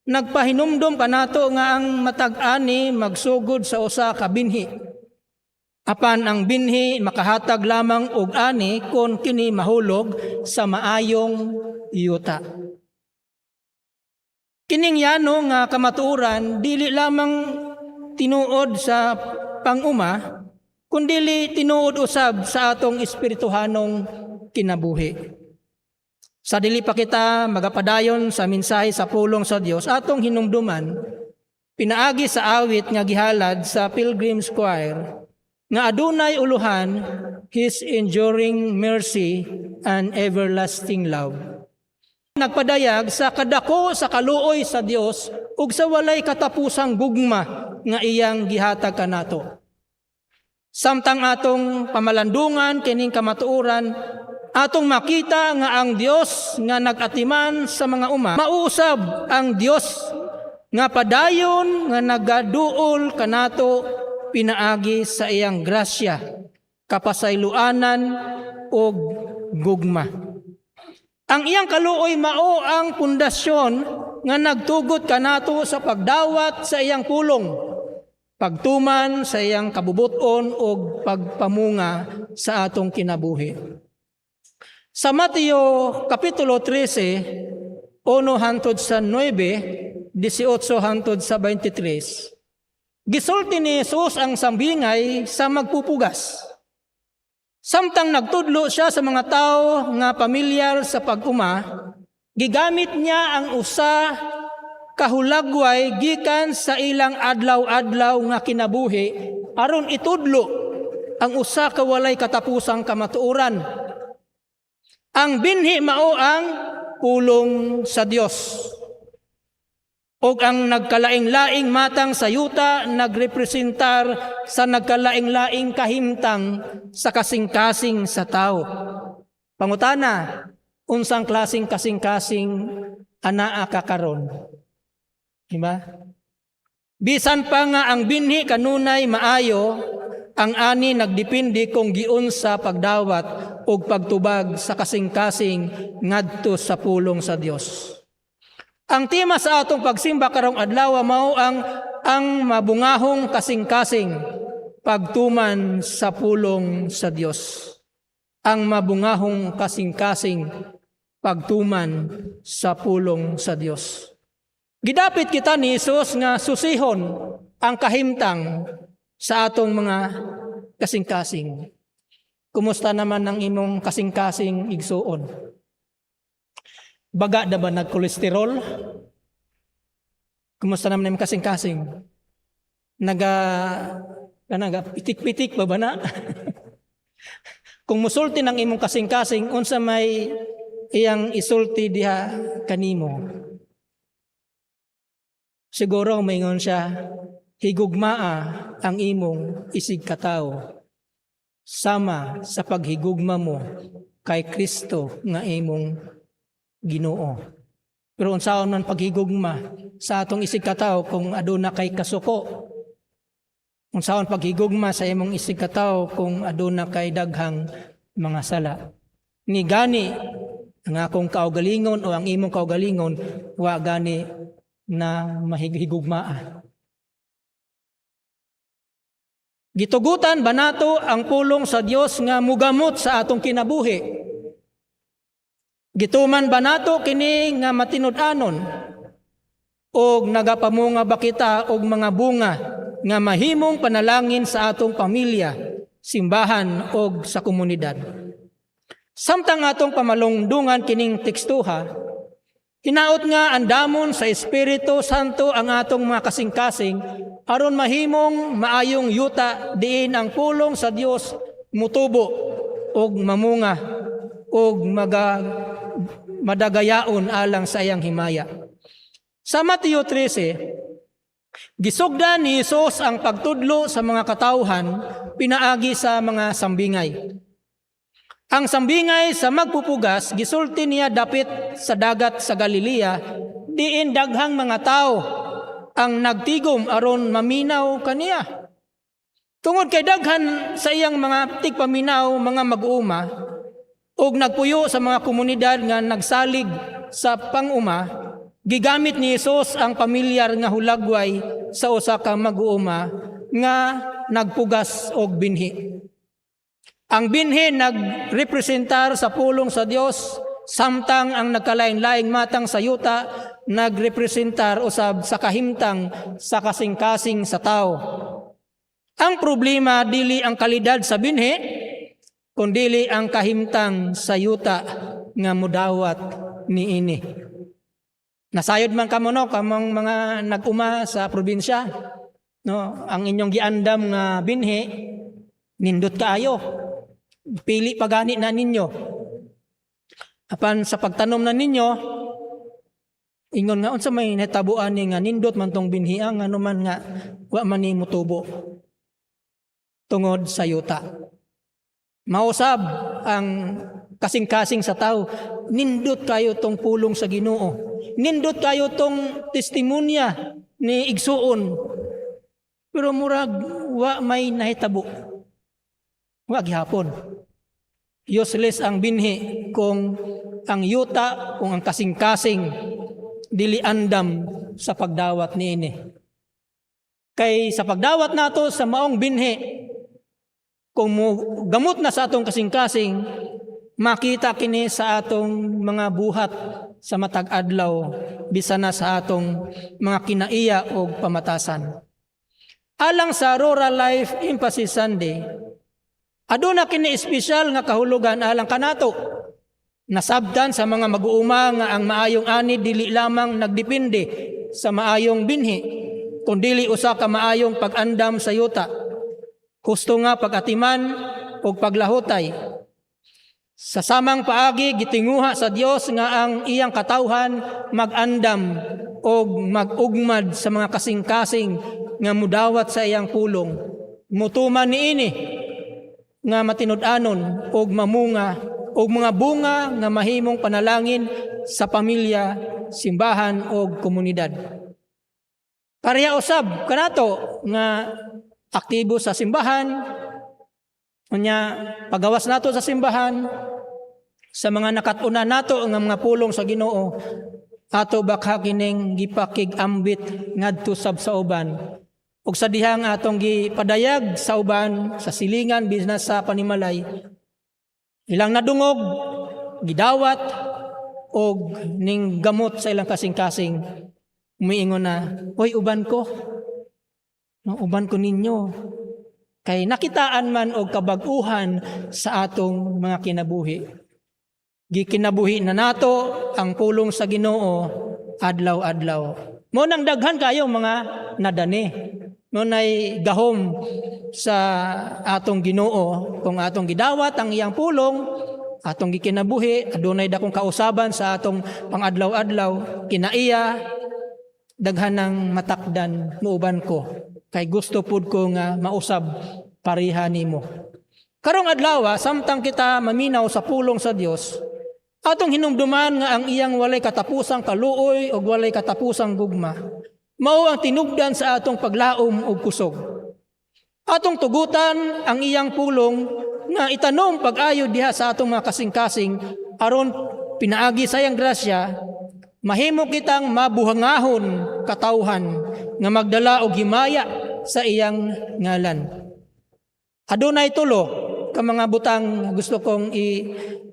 nagpahinumdom kanato nga ang matag ani magsugod sa usa ka binhi. Apan ang binhi makahatag lamang og ani kon kini mahulog sa maayong yuta. Kining yano nga kamatuoran dili lamang tinuod sa panguma, kundili tinuod usab sa atong espirituhanong kinabuhi. Sa dili pa kita magapadayon sa mensahe sa pulong sa Dios, atong hinumduman pinaagi sa awit nga gihalad sa Pilgrim's Choir nga adunay uluhan, "His Enduring Mercy and Everlasting Love." Nagpadayag sa kadako sa kaluoy sa Dios ug sa walay katapusang gugma nga iyang gihatag kanato. Samtang atong pamalandungan kining kamatuoran, atong makita nga ang Dios nga nag-atiman sa mga uma, mauusab ang Dios nga padayon nga nagaduol kanato pinaagi sa iyang grasya, kapasayloanan ug gugma. Ang iyang kaluoy mao ang pundasyon nga nagtugot kanato sa pagdawat sa iyang pulong, pagtuman sa iyang kabubuton ug pagpamunga sa atong kinabuhi. Sa Mateo Kapitulo 13, 1 hantod sa 9, 18 hantod sa 23, gisulti ni Jesus ang sambingay sa magpupugas. Samtang nagtudlo siya sa mga tao nga pamilyar sa pag-uma, gigamit niya ang usa kahulagway gikan sa ilang adlaw-adlaw nga kinabuhi aron itudlo ang usa ka walay katapusang kamatuoran. Ang binhi mao ang pulong sa Dios. Og ang nagkalaing-laing matang sa yuta nagrepresentar sa nagkalaing-laing kahimtang sa kasing-kasing sa tao. Pangutana, unsang klaseng kasing-kasing anaa ka karon? Diba? Bisan pa nga ang binhi kanunay maayo, ang ani nagdepende kung giunsa pagdawat ug pagtubag sa kasing-kasing ngadto sa pulong sa Dios. Ang tema sa atong pagsimba karong adlaw mao ang mabungahong kasing-kasing, pagtuman sa pulong sa Dios. Ang mabungahong kasing-kasing, pagtuman sa pulong sa Dios. Gidapit kita ni Jesus nga susihon ang kahimtang sa atong mga kasing-kasing. Kumusta naman ang imong kasing-kasing, igsuon? Baga na ba nagkolesterol? Kumusta naman imong kasing-kasing? Naga pitik-pitik ba ba na? Kung musulti ng imong kasing-kasing, unsa may iyang isulti diha kanimo? Siguro maingon siya, "Higugmaa ang imong isig katawo sama sa paghigugma mo kay Kristo nga imong Ginoo." Pero unsaon man paghigugma sa atong isig katawo kung aduna kay kasuko? Unsaon paghigugma sa imong isig katawo kung aduna kay daghang mga sala? Ni gani ang akong kaugalingon o ang imong kaugalingon wa gani na mahigugmaa. Gitugutan ba nato ang pulong sa Dios nga mugamot sa atong kinabuhi? Gituman ba nato kini nga matinud-anon? Og nagapamunga ba kita og mga bunga nga mahimong panalangin sa atong pamilya, simbahan og sa komunidad? Samtang atong pamalungdungan kining tekstuha, hinaot nga andamon sa Espiritu Santo ang atong mga kasing-kasing aron mahimong maayong yuta diin ang pulong sa Dios mutubo og mamunga og madagayaon alang sa iyang himaya. Sa Mateo 13, gisugdan ni Jesus ang pagtudlo sa mga katawhan pinaagi sa mga sambingay. Ang sambingay sa magpupugas gisulti niya dapit sa dagat sa Galilea, diin daghang mga tao ang nagtigom aron maminaw kaniya. Tungod kay daghan sa iyang mga tigpaminaw mga mag-uuma ug nagpuyo sa mga komunidad nga nagsalig sa panguma, gigamit ni Jesus ang pamilyar nga hulagway sa usa ka mag-uuma nga nagpugas og binhi. Ang binhi nagrepresentar sa pulong sa Dios, samtang ang nagkalain-laing matang sa yuta nagrepresentar usab sa kahimtang sa kasing-kasing sa tao. Ang problema dili ang kalidad sa binhi, kundili ang kahimtang sa yuta nga mudawat niini. Nasayod man kamo, no, kamong mga nag-uma sa probinsya, no, ang inyong giandam nga binhi nindot kaayo. Pili pa gani na ninyo. Apan sa pagtanom na ninyo, ingon nga, "Unsa may nahitabuan ni nga nindot man tong binhi, ang ano man nga wa man ni mutubo?" Tungod sa yuta. Mausab ang kasing-kasing sa tao, nindot kayo tong pulong sa Ginoo. Nindot kayo tong testimonya ni igsuon. Pero murag wa may nahitabo. Wa gihapon. Useless ang binhi kung ang yuta, kung ang kasing-kasing dili andam sa pagdawat niini. Kay sa pagdawat nato sa maong binhi, kung mo gamot na sa atong kasing-kasing, makita kini sa atong mga buhat sa matag adlaw, bisan na sa atong mga kinaiya o pamatasan. Alang sa Rural Life Emphasis Sunday, aduna kini espesyal nga kahulugan alang kanato. Nasabtan sa mga mag-uuma nga ang maayong ani dili lamang nagdepende sa maayong binhi, kundili usa ka maayong pag-andam sa yuta. Husto nga pag-atiman ug paglahutay. Sa samang paagi, gitinguha sa Dios nga ang iyang katawhan mag-andam og mag-ugmad sa mga kasing-kasing nga mudawat sa iyang pulong. Mutuman niini nga matinud-anon og mamunga og mga bunga nga mahimong panalangin sa pamilya, simbahan og komunidad. Pareha usab kanato nga aktibo sa simbahan, unya pagawas nato sa simbahan, sa mga nakat-unan nato nga mga pulong sa Ginoo, ato ba kining gipakig-ambit ngadto sab sa uban? Ug sa dihang atong gipadayag sa uban, sa silingan bisan sa panimalay, ilang nadungog, gidawat og ning gamot sa ilang kasing-kasing, umiingon na, "Hoy, uban ko. No, uban ko ninyo." Kay nakitaan man og kabag-uhan sa atong mga kinabuhi. Gikinabuhi na nato ang pulong sa Ginoo adlaw-adlaw. Mao nang daghan kayo mga nadani. Mao nay gahom sa atong Ginoo kung atong gidawat ang iyang pulong, atong gikinabuhi, adunay dakong kausaban sa atong pangadlaw-adlaw, kinaiya daghan ng matakdan, "Muuban ko kay gusto pud ko nga mausab pareha nimo." Karong adlaw, samtang kita maminaw sa pulong sa Dios, atong hinumduman nga ang iyang walay katapusang kaluoy ug walay katapusang gugma mao ang tinubdan sa atong paglaom ug kusog. Atong tugutan ang iyang pulong nga itanom pag-ayo diha sa atong mga kasing-kasing aron pinaagi sa iyang grasya mahimo kitang mabuhangahon katawhan nga magdala og himaya sa iyang ngalan. Adunay tulo ka mga butang gusto kong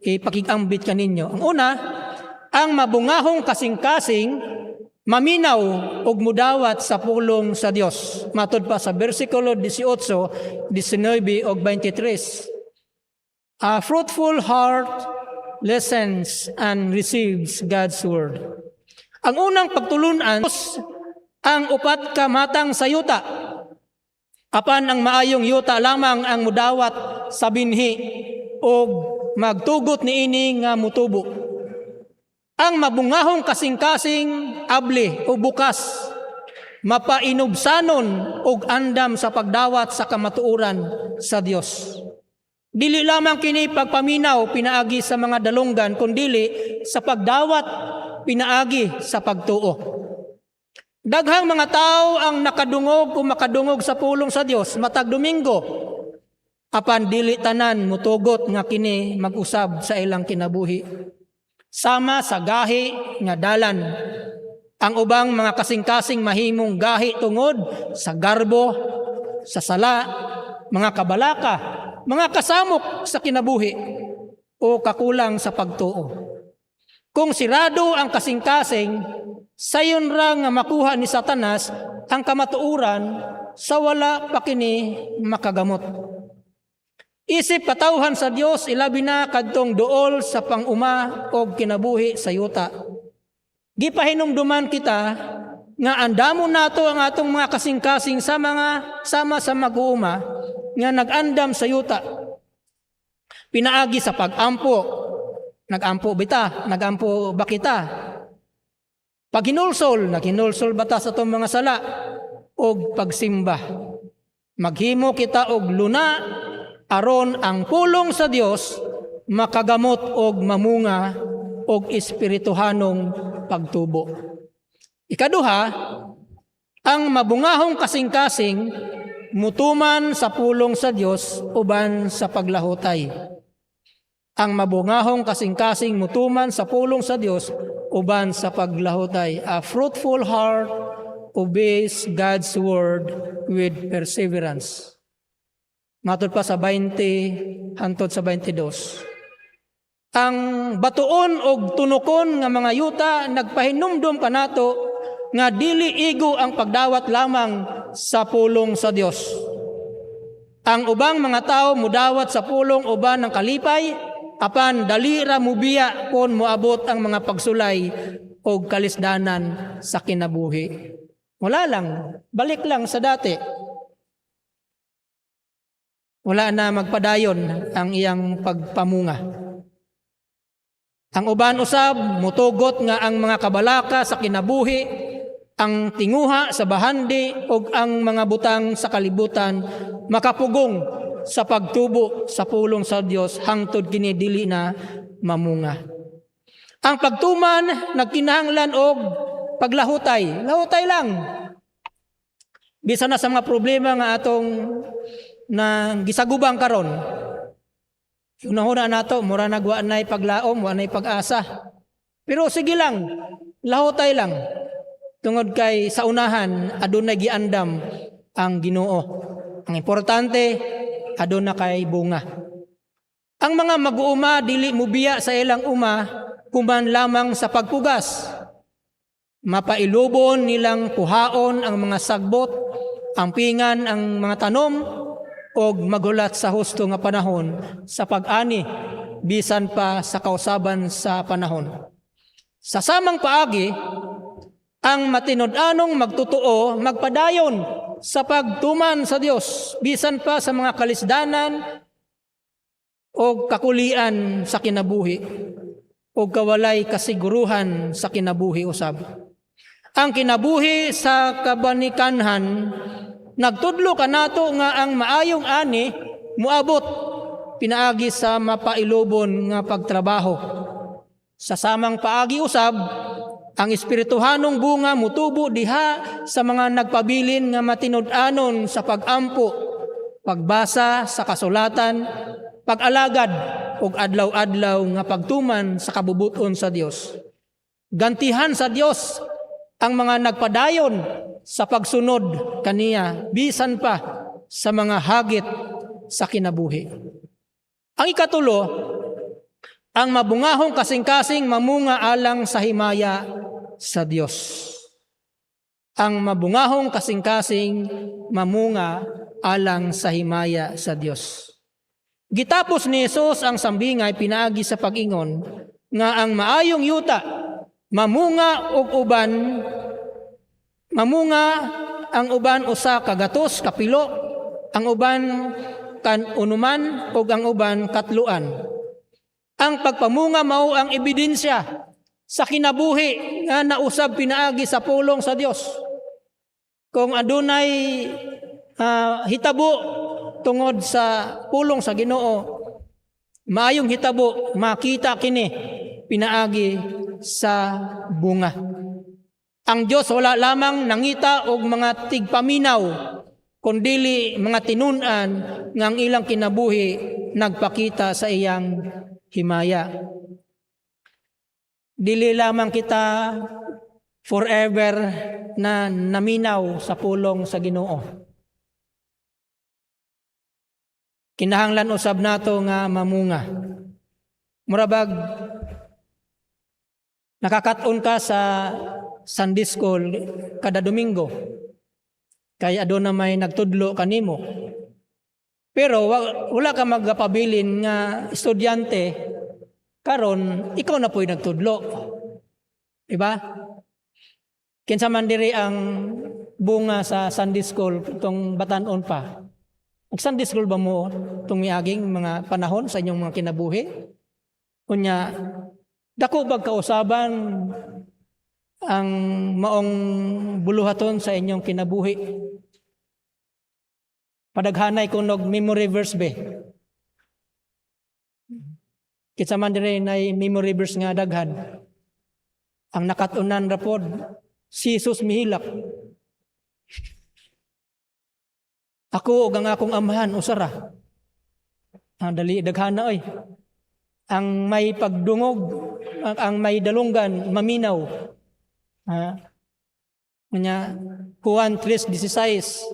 ipakigambit kaninyo. Ang una, ang mabungahong kasing-kasing maminaw og mudawat sa pulong sa Dios. Matod pa sa bersikulo 18, 19 ug 23. A fruitful heart listens and receives God's word. Ang unang pagtulunan, ang upat ka matang sa yuta. Apan ang maayong yuta lamang ang mudawat sa binhi og magtugot niini nga mutubo. Ang mabungahong kasing-kasing abli o bukas, mapainubsanon og andam sa pagdawat sa kamatuoran sa Dios. Dili lamang kini pagpaminaw pinaagi sa mga dalunggan, kundili sa pagdawat pinaagi sa pagtuo. Daghang mga tao ang nakadungog o makadungog sa pulong sa Dios matag Domingo. Apan dili tanan mutugot nga kini mag-usab sa ilang kinabuhi. Sama sa gahi nga dalan, ang ubang mga kasing-kasing mahimong gahi tungod sa garbo, sa sala, mga kabalaka, mga kasamok sa kinabuhi o kakulang sa pagtuo. Kung sirado ang kasing-kasing, sayon ra nga makuha ni Satanas ang kamatuoran sa wala pa kini makagamot. Isip katawhan sa Dios, ilabi na kadtong duol sa panguma og kinabuhi sa yuta. Gipahinumduman kita nga andamon nato ang atong mga kasing-kasing sa mga sama sa mag-uuma nga nag-andam sa yuta. Pinaagi sa pag-ampo. Nag-ampo bita, nag-ampo ba kita? Paghinulsol, naghinulsol ba ta sa atong mga sala? Og pagsimba. Maghimo kita og luna aron ang pulong sa Dios makagamot og mamunga og espirituhanong pagtubo. Ikaduha, ang mabungahong kasing-kasing mutuman sa pulong sa Dios uban sa paglahutay. Ang mabungahong kasing-kasing mutuman sa pulong sa Dios uban sa paglahutay. A fruitful heart obeys God's word with perseverance. Matod pa sa 20 hantod sa 22. Ang batuon og tunukon nga mga yuta nagpahinumdom kanato nga dili igo ang pagdawat lamang sa pulong sa Dios. Ang ubang mga tao mudawat sa pulong uban ng kalipay, apan dali ra mubiya kon moabot ang mga pagsulay og kalisdanan sa kinabuhi. Wala lang, balik lang sa dati. Wala na magpadayon ang iyang pagpamunga. Ang uban usab mutugot nga ang mga kabalaka sa kinabuhi, ang tinguha sa bahandi ug ang mga butang sa kalibutan makapugong sa pagtubo sa pulong sa Dios hangtod kini dili na mamunga. Ang pagtuman nagkinahanglan og paglahutay. Lahutay lang. Bisan na sa mga problema nga atong na gisagubang karon. Unahuna nato, mura nagwa na'y paglaom, wa na'y pag-asa. Pero sige lang, lahutay lang. Tungod kay sa unahan, adunay giandam ang Ginoo. Ang importante, aduna kay bunga. Ang mga mag-uuma dili mubiya sa ilang uma human lamang sa pagpugas. Mapailubon nilang kuhaon ang mga sagbot, ampingan ang mga tanom, og maghulat sa husto nga panahon sa pag-ani bisan pa sa kausaban sa panahon. Sa samang paagi, ang matinud-anong magtotoo magpadayon sa pagtuman sa Dios bisan pa sa mga kalisdanan o kakulian sa kinabuhi o kawalay kasiguruhan sa kinabuhi usab. Ang kinabuhi sa kabanikanhan nagtudlo kanato nga ang maayong ani muabot pinaagi sa mapailubon nga pagtrabaho. Sa samang paagi usab, ang espirituhanong bunga mutubo diha sa mga nagpabilin nga matinud-anon sa pag-ampo, pagbasa sa kasulatan, pag-alagad ug adlaw-adlaw nga pagtuman sa kabubuton sa Dios. Gantihan sa Dios ang mga nagpadayon sa pagsunod kaniya bisan pa sa mga hagit sa kinabuhi. Ang ikatulo, ang mabungahong kasing-kasing mamunga alang sa himaya sa Dios. Ang mabungahong kasing-kasing mamunga alang sa himaya sa Dios. Gitapos ni Jesus ang sambingay pinaagi sa pag-ingon nga ang maayong yuta mamunga og uban, mamunga ang uban usa ka gatos kapilo, ang uban kan unuman ug ang uban katluan. Ang pagpamunga mao ang ebidensya sa kinabuhi nga nausab pinaagi sa pulong sa Dios. Kung adunay hitabo tungod sa pulong sa Ginoo, maayong hitabo, makita kini pinaagi sa bunga. Ang Dios wala lamang nangita og mga tigpaminaw, kundili mga tinun-an nga ang ilang kinabuhi nagpakita sa iyang himaya. Dili lamang kita forever na naminaw sa pulong sa Ginoo. Kinahanglan usab nato nga mamunga. Murabag nakakat-on ka sa Sunday school kada Domingo. Kay aduna may nagtudlo kanimo. Pero wala ka magapabilin nga estudyante karon ikaw na po'y nagtudlo. Diba? Kinsa man diri ang bunga sa Sunday school tong batan-on pa? Nag Sunday school ba mo tong miaging mga panahon sa inyong mga kinabuhi? Unya, dako bag kausaban ang maong buluhaton sa inyong kinabuhi? Padaghanay kunog memory verse be. Kinsa man diri nay memory verse nga daghan. Ang nakat-unan ra pod, si Jesus mihilak. Ako ug ang akong amahan usara. Ang dali daghana oy. Ang may pagdungog, ang may dalunggan maminaw. Ha? Nya Juan 3:16.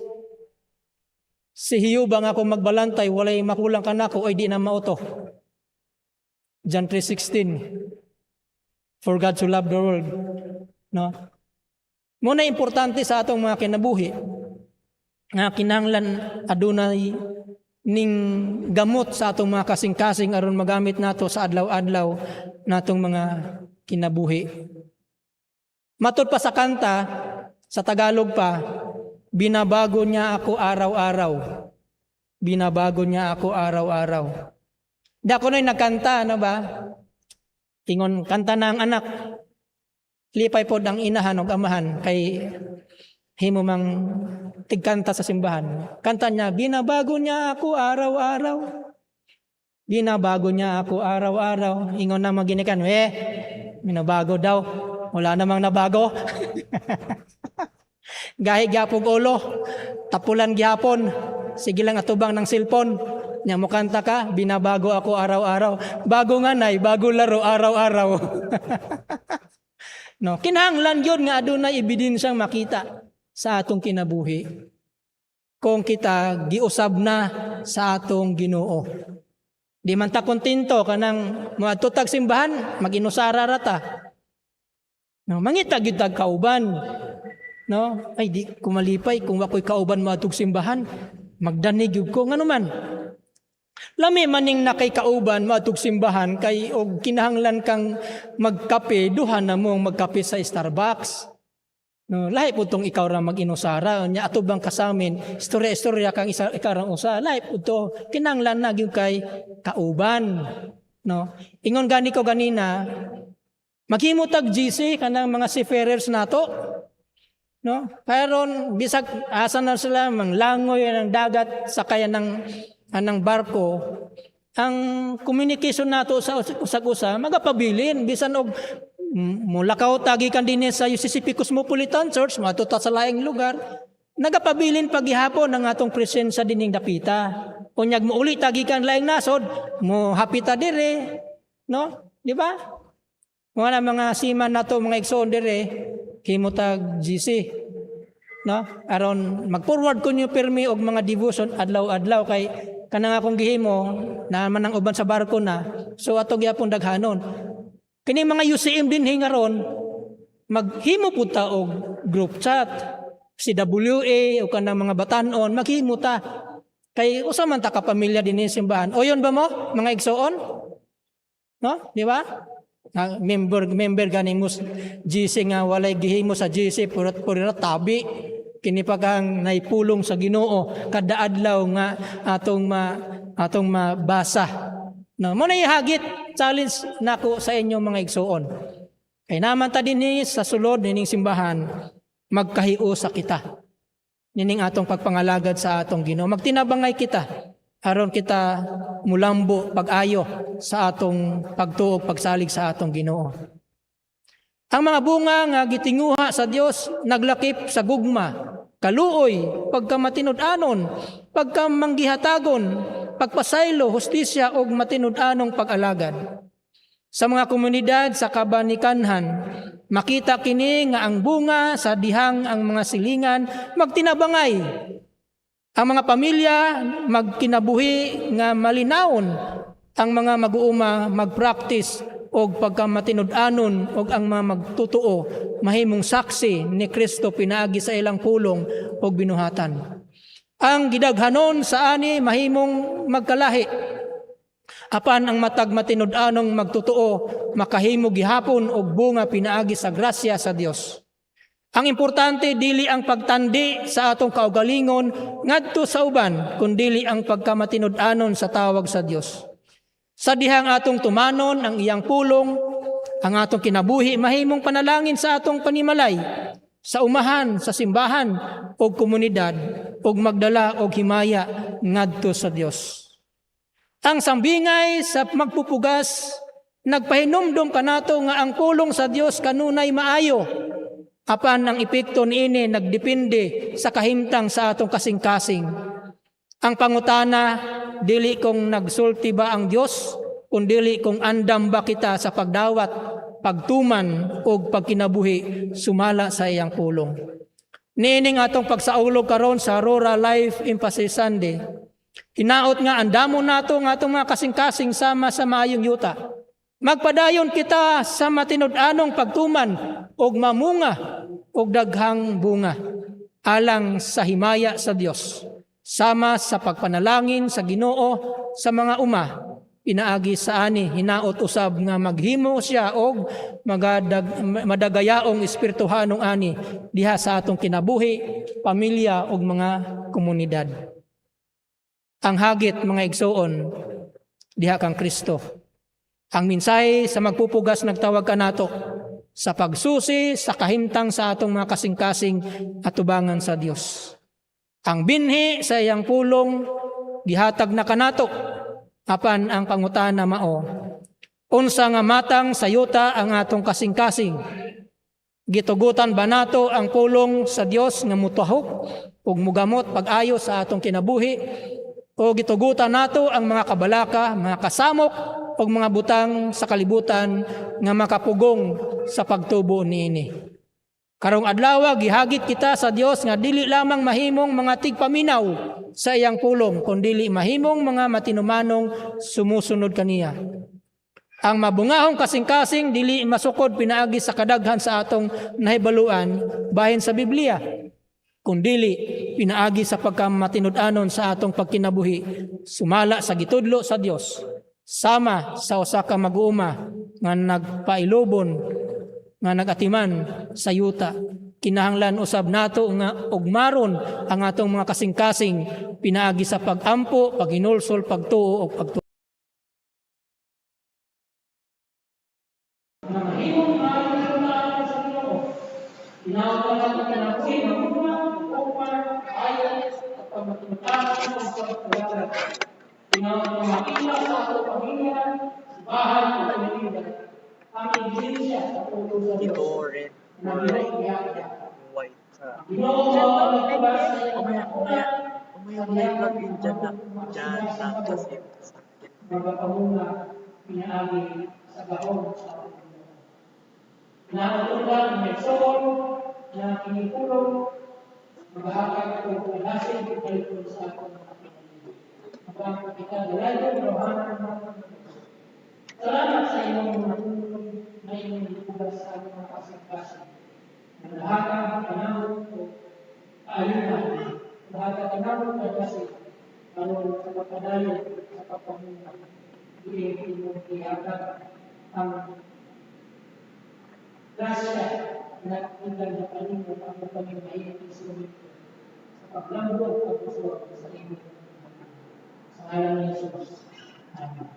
Si Hiyuba nga akong magbalantay, walay makulang kanako, oy di na mauto. John 3:16. For God to love the world. No? Muna importante sa atong mga kinabuhi nga kinahanglan adunay ning gamot sa atong mga kasing-kasing aron magamit nato sa adlaw-adlaw natong mga kinabuhi. Matud pa sa kanta, sa Tagalog pa, binabago niya ako araw-araw. Binabago niya ako araw-araw. Di ako na'y nagkanta, ano ba? Ingon kanta na ang anak. Lipay pod ang inahan ug amahan kay himo mang tigkanta sa simbahan. Kanta niya, "Binabago niya ako araw-araw. Binabago niya ako araw-araw." Ingon na maginikan, "Eh, binabago daw. Wala namang nabago. Gahi gyapon ulo, tapulan gyapon. Sige lang atubang ng cellphone. Nya mo kanta ka, 'Binabago ako araw-araw.' Bago nga nay, bago laro araw-araw." No, kinahanglan yun nga adunay ebidensyang makita sa atong kinabuhi kung kita giusab na sa atong Ginoo. Di man ta kontento kanang moadto tag simbahan, mag-inusara ra ta. No, mangita gyud tag kauban. No, ay di ko malipay kung wako'y kauban moadtog simbahan. Magdanig gyud ko, ngano man. Lami maning nakay kauban moadtog simbahan kay og kinahanglan kang magkape, duha na mong magkape sa Starbucks. No, lahi po tong ikaw ra mag-inusara nya atubang kasamin, istorya-istorya kang isa ikaw ra usa. Lahi po to, kinahanglan na gyud kay kauban. No? Ingon gani ko ganina, maghimo tag GC kanang mga seafarers nato. No? Karon bisag asa na sila manglangoy ng dagat sakayan ng anang barko, ang communication nato sa usag-usa magapabilin bisan og mulakaw ta gikan dinhi sa UCCP Cosmopolitan Church moadto ta sa laing lugar, nagapabilin paghihapon ang atong presensya dining dapita. Unyag mouli ta gikan laing nasod, mo hapita dire, no, di ba? Mga na mga seaman nato, mga igsoon dire, himo tag GC, no, aron mag-forward ko niyo pirmi og mga devotion adlaw-adlaw kay kanang akong gihimo na man ang uban sa barko na, so ato gyapon daghanon. Kini mga UCM din hingaron, maghimo pud ta og group chat, CWA o kanang mga batanon, maghimo ta kay usa man ta ka pamilya dinhi sa simbahan. O yun ba mo mga igsoon, no, di ba? Ah, member member gani mo GC nga walay gihimo sa GC, purot puro tabi. Kini pa kang naipulong sa Ginoo kada adlaw nga atong mabasa. No, mo na ihagit challenge nako sa inyo, mga igsoon, kay naman ta dinhi sa sulod nining simbahan, magkahiusa kita nining atong pagpangalagad sa atong Ginoo. Magtinabangay kita aron kita mulambo pag-ayo sa atong pagtuo, pagsalig sa atong Ginoo. Ang mga bunga nga gitinguha sa Dios naglakip sa gugma, kaluoy, pagkamatinud-anon, pagkamanggihatagon, pagpasaylo, hustisya ug matinud-anong pag-alagad. Sa mga komunidad sa kabanikanhan, makita kini nga ang bunga sa dihang ang mga silingan magtinabangay. Ang mga pamilya magkinabuhi nga malinawon, ang mga mag-uuma magpractice og pagkamatinud-anon og ang mga magtutuo mahimong saksi ni Kristo pinaagi sa ilang pulong ug binuhatan. Ang gidaghanon sa ani mahimong magkalahi. Apan ang matag matinud-anong magtutuo makahimo gihapon og bunga pinaagi sa grasya sa Dios. Ang importante dili ang pagtandi sa atong kaugalingon ngadto sa uban, kundili ang pagkamatinud-anon sa tawag sa Dios. Sa dihang atong tumanon ang iyang pulong, ang atong kinabuhi mahimong panalangin sa atong panimalay, sa umahan, sa simbahan o komunidad ug magdala og himaya ngadto sa Dios. Ang sambingay sa magpupugas nagpahinumdom kanato nga ang pulong sa Dios kanunay maayo. Apan ang epekto niini nagdepende sa kahimtang sa atong kasing-kasing. Ang pangutana dili kung nagsulti ba ang Dios, kundili kung andam ba kita sa pagdawat, pagtuman ug pagkinabuhi sumala sa iyang pulong. Niining atong pagsaulog karon sa Rural Life Emphasis Sunday, hinaot nga andamon nato nga atong mga kasing-kasing sama sa maayong yuta. Magpadayon kita sa matinud-anong pagtuman ug mamunga og daghang bunga alang sa himaya sa Dios. Sama sa pagpanalangin sa Ginoo sa mga uma, pinaagi sa ani hinaot usab nga maghimo siya og madagayaong espirituhanong ani diha sa atong kinabuhi, pamilya ug mga komunidad. Ang hagit, mga igsoon, diha kang Kristo. Ang mensahe sa magpupugas nagtawag kanato sa pagsusi sa kahimtang sa atong mga kasing-kasing atubangan sa Dios. Ang binhi sa iyang pulong gihatag na kanato, apan ang pangutana mao, unsa nga matang sa yuta ang atong kasing-kasing? Gitugutan ba nato ang pulong sa Dios nga mutahok ug mugamot pag-ayo sa atong kinabuhi, o gitugutan nato ang mga kabalaka, mga kasamok ug mga butang sa kalibutan nga makapugong sa pagtubo niini? Karong adlaw, gihagit kita sa Dios nga dili lamang mahimong mga tigpaminaw sa iyang pulong, kundili mahimong mga matinumanong sumusunod kaniya. Ang mabungahong kasing-kasing dili masukod pinaagi sa kadaghan sa atong nahibaluan bahin sa Biblia, kundili pinaagi sa pagkamatinud-anon sa atong pagkinabuhi sumala sa gitudlo sa Dios, sama sa usa ka mag-uuma nga nagpailubon nga nagatiman sa yuta. Kinahanglan usab nato nga ugmaron ang atong mga kasing-kasing pinaagi sa pag-ampo, paghinulsol, pagtuo ug pagtuo. Mahimong maayo sa Ginoo. Tinawag nato kinabuhi nga ugma, ayo at pagmatinuod ug pagpalagad. Tinawag nga makita sa atong pamilya, sa bahay ug komunidad ang ebidensya sa pulong sa Dios Ito red, na gihatag. White sa. Ginoo mao ang nagtubas sa iyang Umaya, mga umaya, umaya, may plug in dyan na kasi magapamunga pinaagi sa gahom sa atong Ginoo. Naatulan may soon na kinipulong maghahatag og palasin ug kalikon sa atong mga kinabuhi. Magampo kita dalayon rohanan ng Diyos. Salamat sa iyong mga pulong na inyong gipugas sa atong mga kasing-kasing. Naghatag kanamo og kaayuhan, naghatag kanamo kasi aron sa pagpadayon sa pagpamunga. Diin imong gihatag ang grasya na ilan na kanimo ang kaming mahimong instrumento sa paglambo at pagbusuwag sa imong. Sa ngalan ni Jesus. Amen.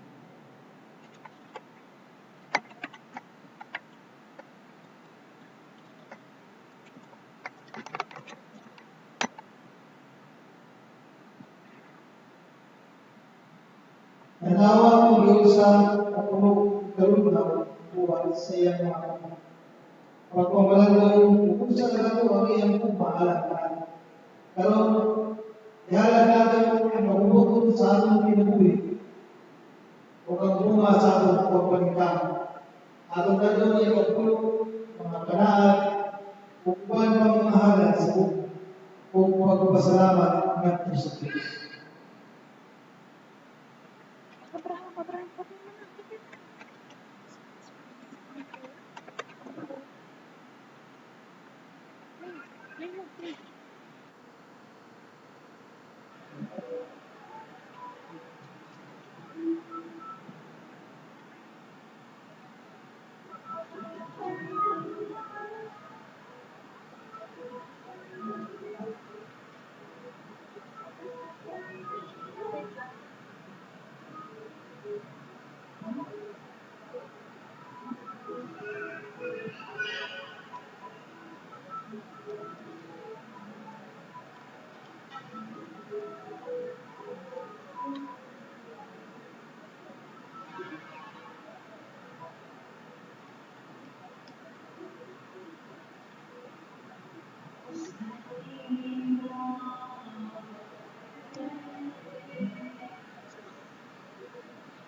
Nanawa ko giusa kapuno kalugnaw buhat sa iyang mga kamot. Pagpamalandong usa nato ang iyang pagmaalam. Karon, ihalad nato ang pagbuton sa atong kinabuhi o ang bunga sa atong pagpaningkamot. Atong dadon ang pagpulong, mga panaad, ug uban pang mga halad sa ug pagpasalamat ngadto sa Dios.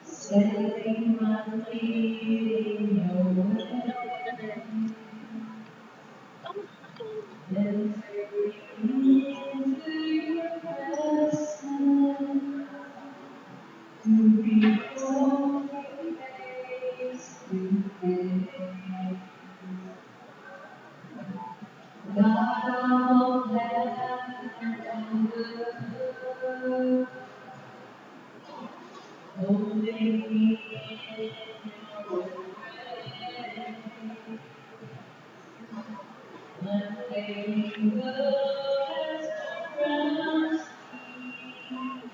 Setting my feet in your way, entering into your presence to behold you face to face. God of heaven and earth, holding me in your embrace. Unfailing love has surrounds me.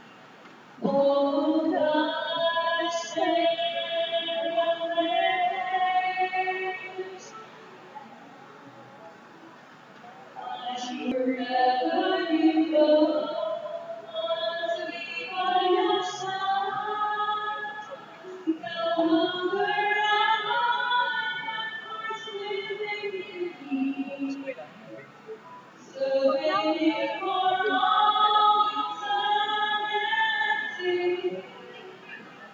Oh God, strength. Wherever you go, want to be by your side. No longer am I that heart's living in me. Serving for all eternity.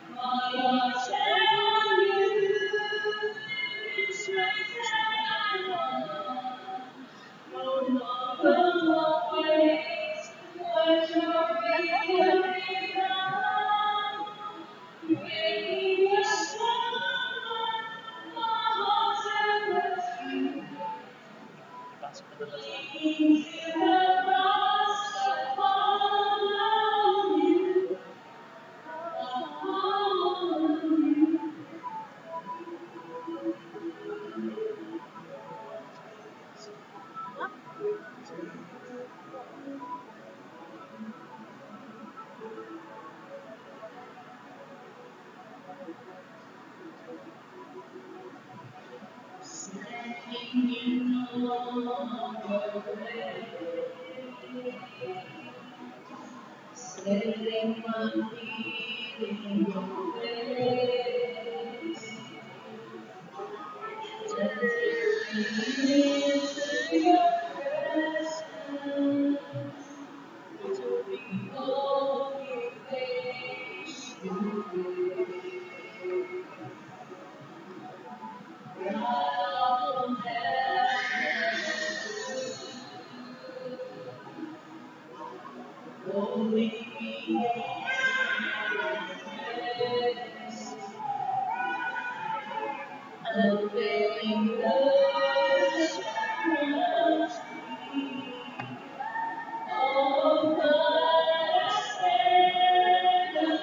My eyes set on you, strength and love. No longer waits, let your will be done. Making the stronger, my heart's ever true. Clinging to the cross, I follow you, I follow you. Standing in awe of grace, setting my feet in your place, entering into your presence to be only face to face. God from heaven, holy grace, unfailing love surrounds me. Oh, God, I stand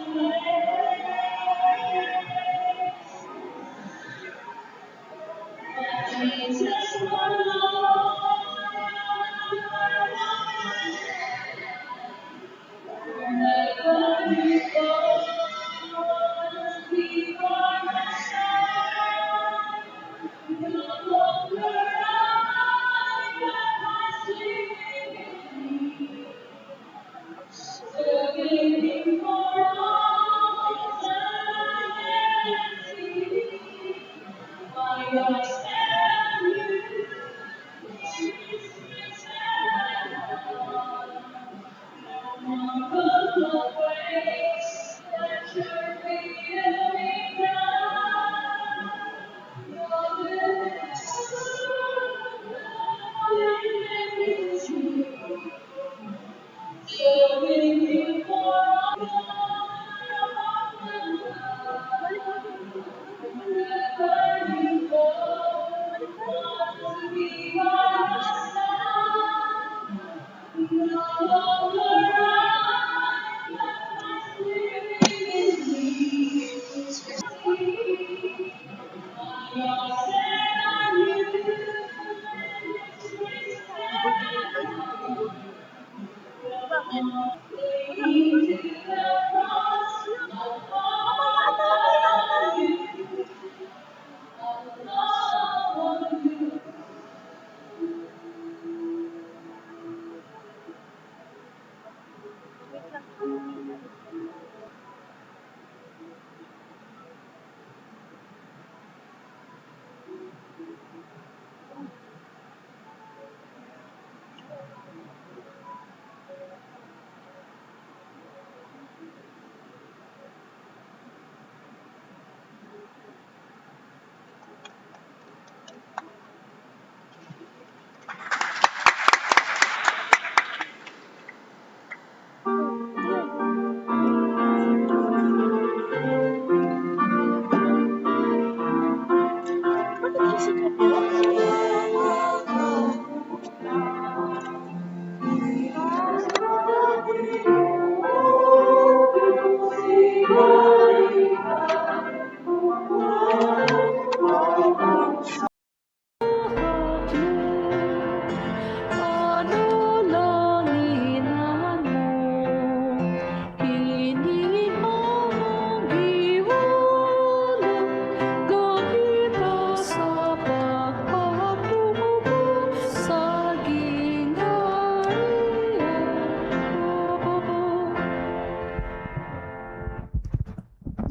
amazed. Jesus, my Lord, my Lord. Wherever you go, be by my side. No longer I, but my sleeping in me. Serving for all eternity. My eyes and you, Jesus, and be by my side. No longer I, but my spirit in me. My eyes set on you, and its grace and Clinging to the cross, I follow you, I follow you.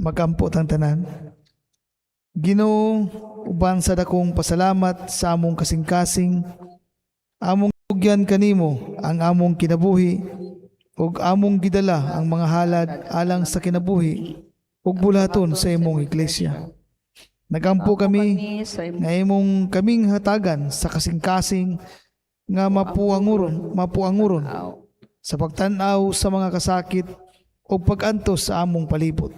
Magampo tang tanan. Ginoo, uban sa dakong pasalamat sa among kasing-kasing, among tugyan kanimo ang among kinabuhi ug among gidala ang mga halad alang sa kinabuhi ug bulaton sa imong iglesia. Nagampo kami sa imong nga imong kaming hatagan sa kasing-kasing nga mapuanguron tao. Sa pagtan-aw sa mga kasakit o pag-antos sa among palibot.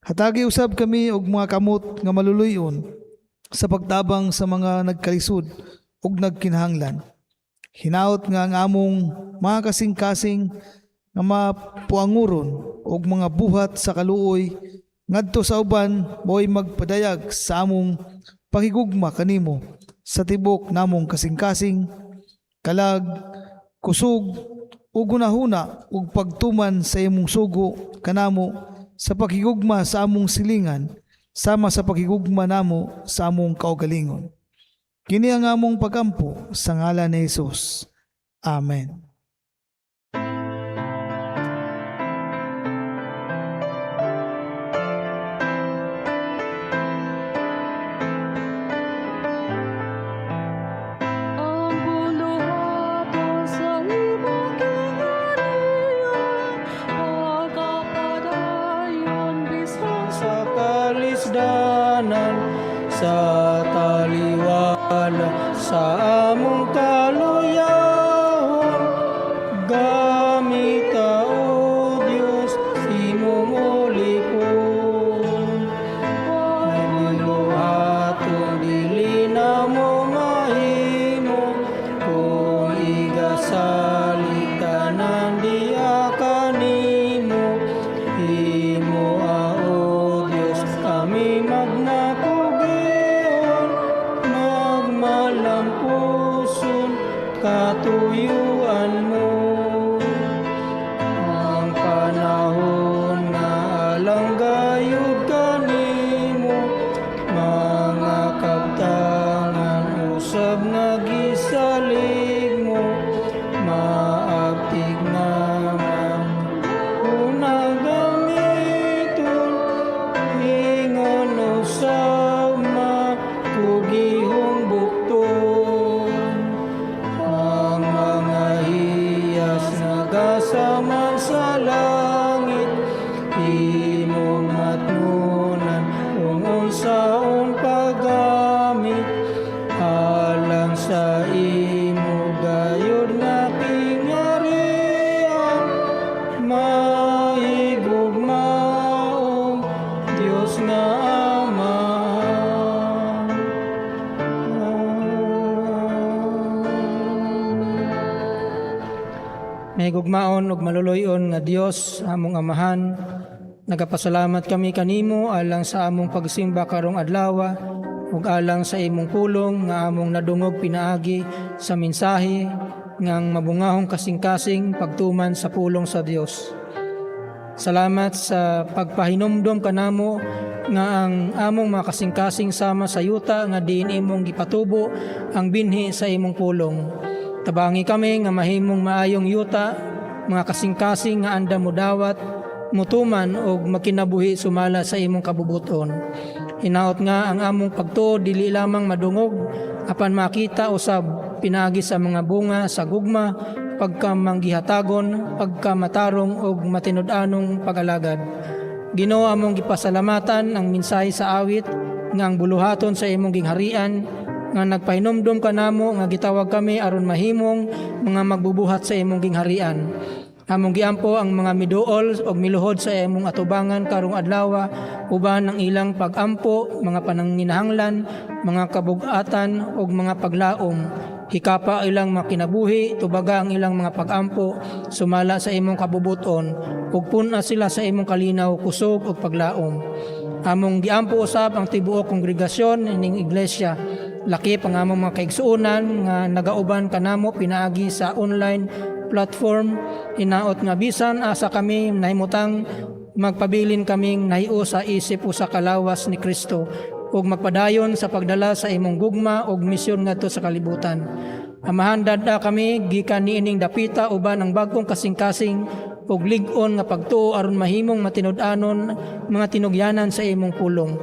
Hatagi usab kami og mga kamot nga maluluyon sa pagtabang sa mga nagkalisod ug nagkinahanglan. Hinaot nga ang among mga kasing-kasing nga mapuanguron og mga buhat sa kaluoy ngadto sa uban mo'y magpadayag sa among pakigugma kanimo sa tibok namong kasing-kasing, kalag, kusog ug hunahuna ug pagtuman sa imong sugo kanamo sa pakigugma sa among silingan sama sa pakigugma namo sa among kaugalingon. Kini ang among pagampo sa ngalan ni Hesus. Amen. Ang buluhaton sa imong gingharian, pagkapadayon bisan Sa kalisdanan, sa taliwala, sa among kaluyahon, gamita o Dios imong ulipon. Ay dili na mo mahimo kung igasalig tanan diya kanimo. Imo o Dios kami magnakugion, magmalampuson katuyuan mo. Ang panahon nga alang gayud kanimo, mga kaptangan usab nga gisalig mo, maabtig naman una gamiton, ingon usab makugihong bukton. Ang mga hiyas nagasaman sa langit, imong matnunan kung unsaon paggamit, alang sa imo gayud nga kingharian, mahigugmaong Dios nga Ama. May gugmaon ug maluluy-on nga Dios, among Amahan, nagapasalamat kami kanimo alang sa among pagsimba karong adlaw ug alang sa imong pulong nga among nadungog pinaagi sa mensahe ngang mabungahong kasing-kasing pagtuman sa pulong sa Dios. Salamat sa pagpahinumdom kanamo nga ang among mga kasing-kasing sama sa yuta nga diin imong gipatubo ang binhi sa imong pulong. Tabangi kami nga mahimong maayong yuta, mga kasing-kasing nga andam modawat, mutuman og makinabuhi sumala sa imong kabubuton. Hinaot nga ang among pagtuo dili lamang madungog apan makita usab pinaagi sa mga bunga sa gugma, pagkamanggihatagon, pagkamatarong ug matinud-anong pag-alagad. Ginoo, among gipasalamatan ang mensahe sa awit nga ang buluhaton sa imong gingharian nga nagpahinumdom kanamo nga gitawag kami aron mahimong mga magbubuhat sa imong gingharian. Among giampo ang mga miduol og miluhod sa imong atubangan karong adlaw uban ang ilang pagampo, mga pananginahanglan, mga kabugatan ug mga paglaom. Hikapa ilang mga kinabuhi, tubaga ang ilang mga pagampo, sumala sa imong kabubuton, ug pun-a sila sa imong kalinaw, kusog ug paglaom. Among giampo usab ang tibuok kongregasyon ining iglesia. Lakip ang among mga kaigsuonan nga nagauban kanamo pinaagi sa online platform. Hinaot nga bisan asa kami nahimutang, magpabilin kaming nahiu sa isip usa ka lawas ni Kristo ug magpadayon sa pagdala sa imong gugma ug misyon ngadto sa kalibutan. Amahan, dad-a kami gikan niining dapita uban ang bag-ong kasing-kasing. ug lig-on nga pagtuo aron mahimong matinud-anon mga tinugyanan sa imong pulong.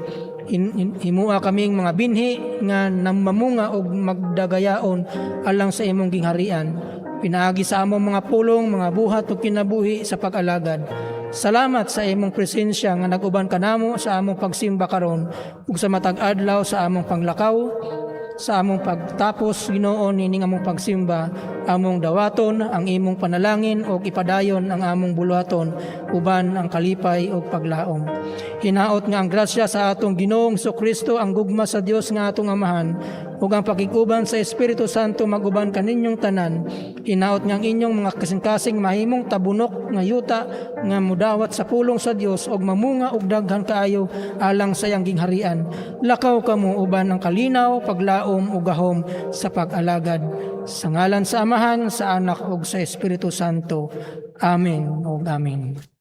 Himua kaming mga binhi nga namamunga og magdagayaon alang sa imong gingharian. Pinaagi sa among mga pulong, mga buhat ug kinabuhi sa pag-alagad. Salamat sa imong presensya nga nag-uban kanamo sa among pagsimba karon ug sa matag adlaw sa among panglakaw, sa among pagtapos, Ginoo, nining among pagsimba, among dawaton ang imong panalangin ug ipadayon ang among buluhaton uban ang kalipay ug paglaom. Hinaot nga ang grasya sa atong Ginoong Kristo, ang gugma sa Dios nga atong Amahan ug ang pakig-uban sa Espiritu Santo maguban kaninyong tanan. Hinaot nga ang inyong mga kasing-kasing mahimong tabunok nga yuta nga mudawat sa pulong sa Dios ug mamunga og daghan kaayo alang sa iyang gingharian. Lakaw kamo uban ang kalinaw, paglaom ug gahom sa pag-alagad. Sa ngalan sa Amahan, sa Anak ug sa Espiritu Santo. Amen ug amen.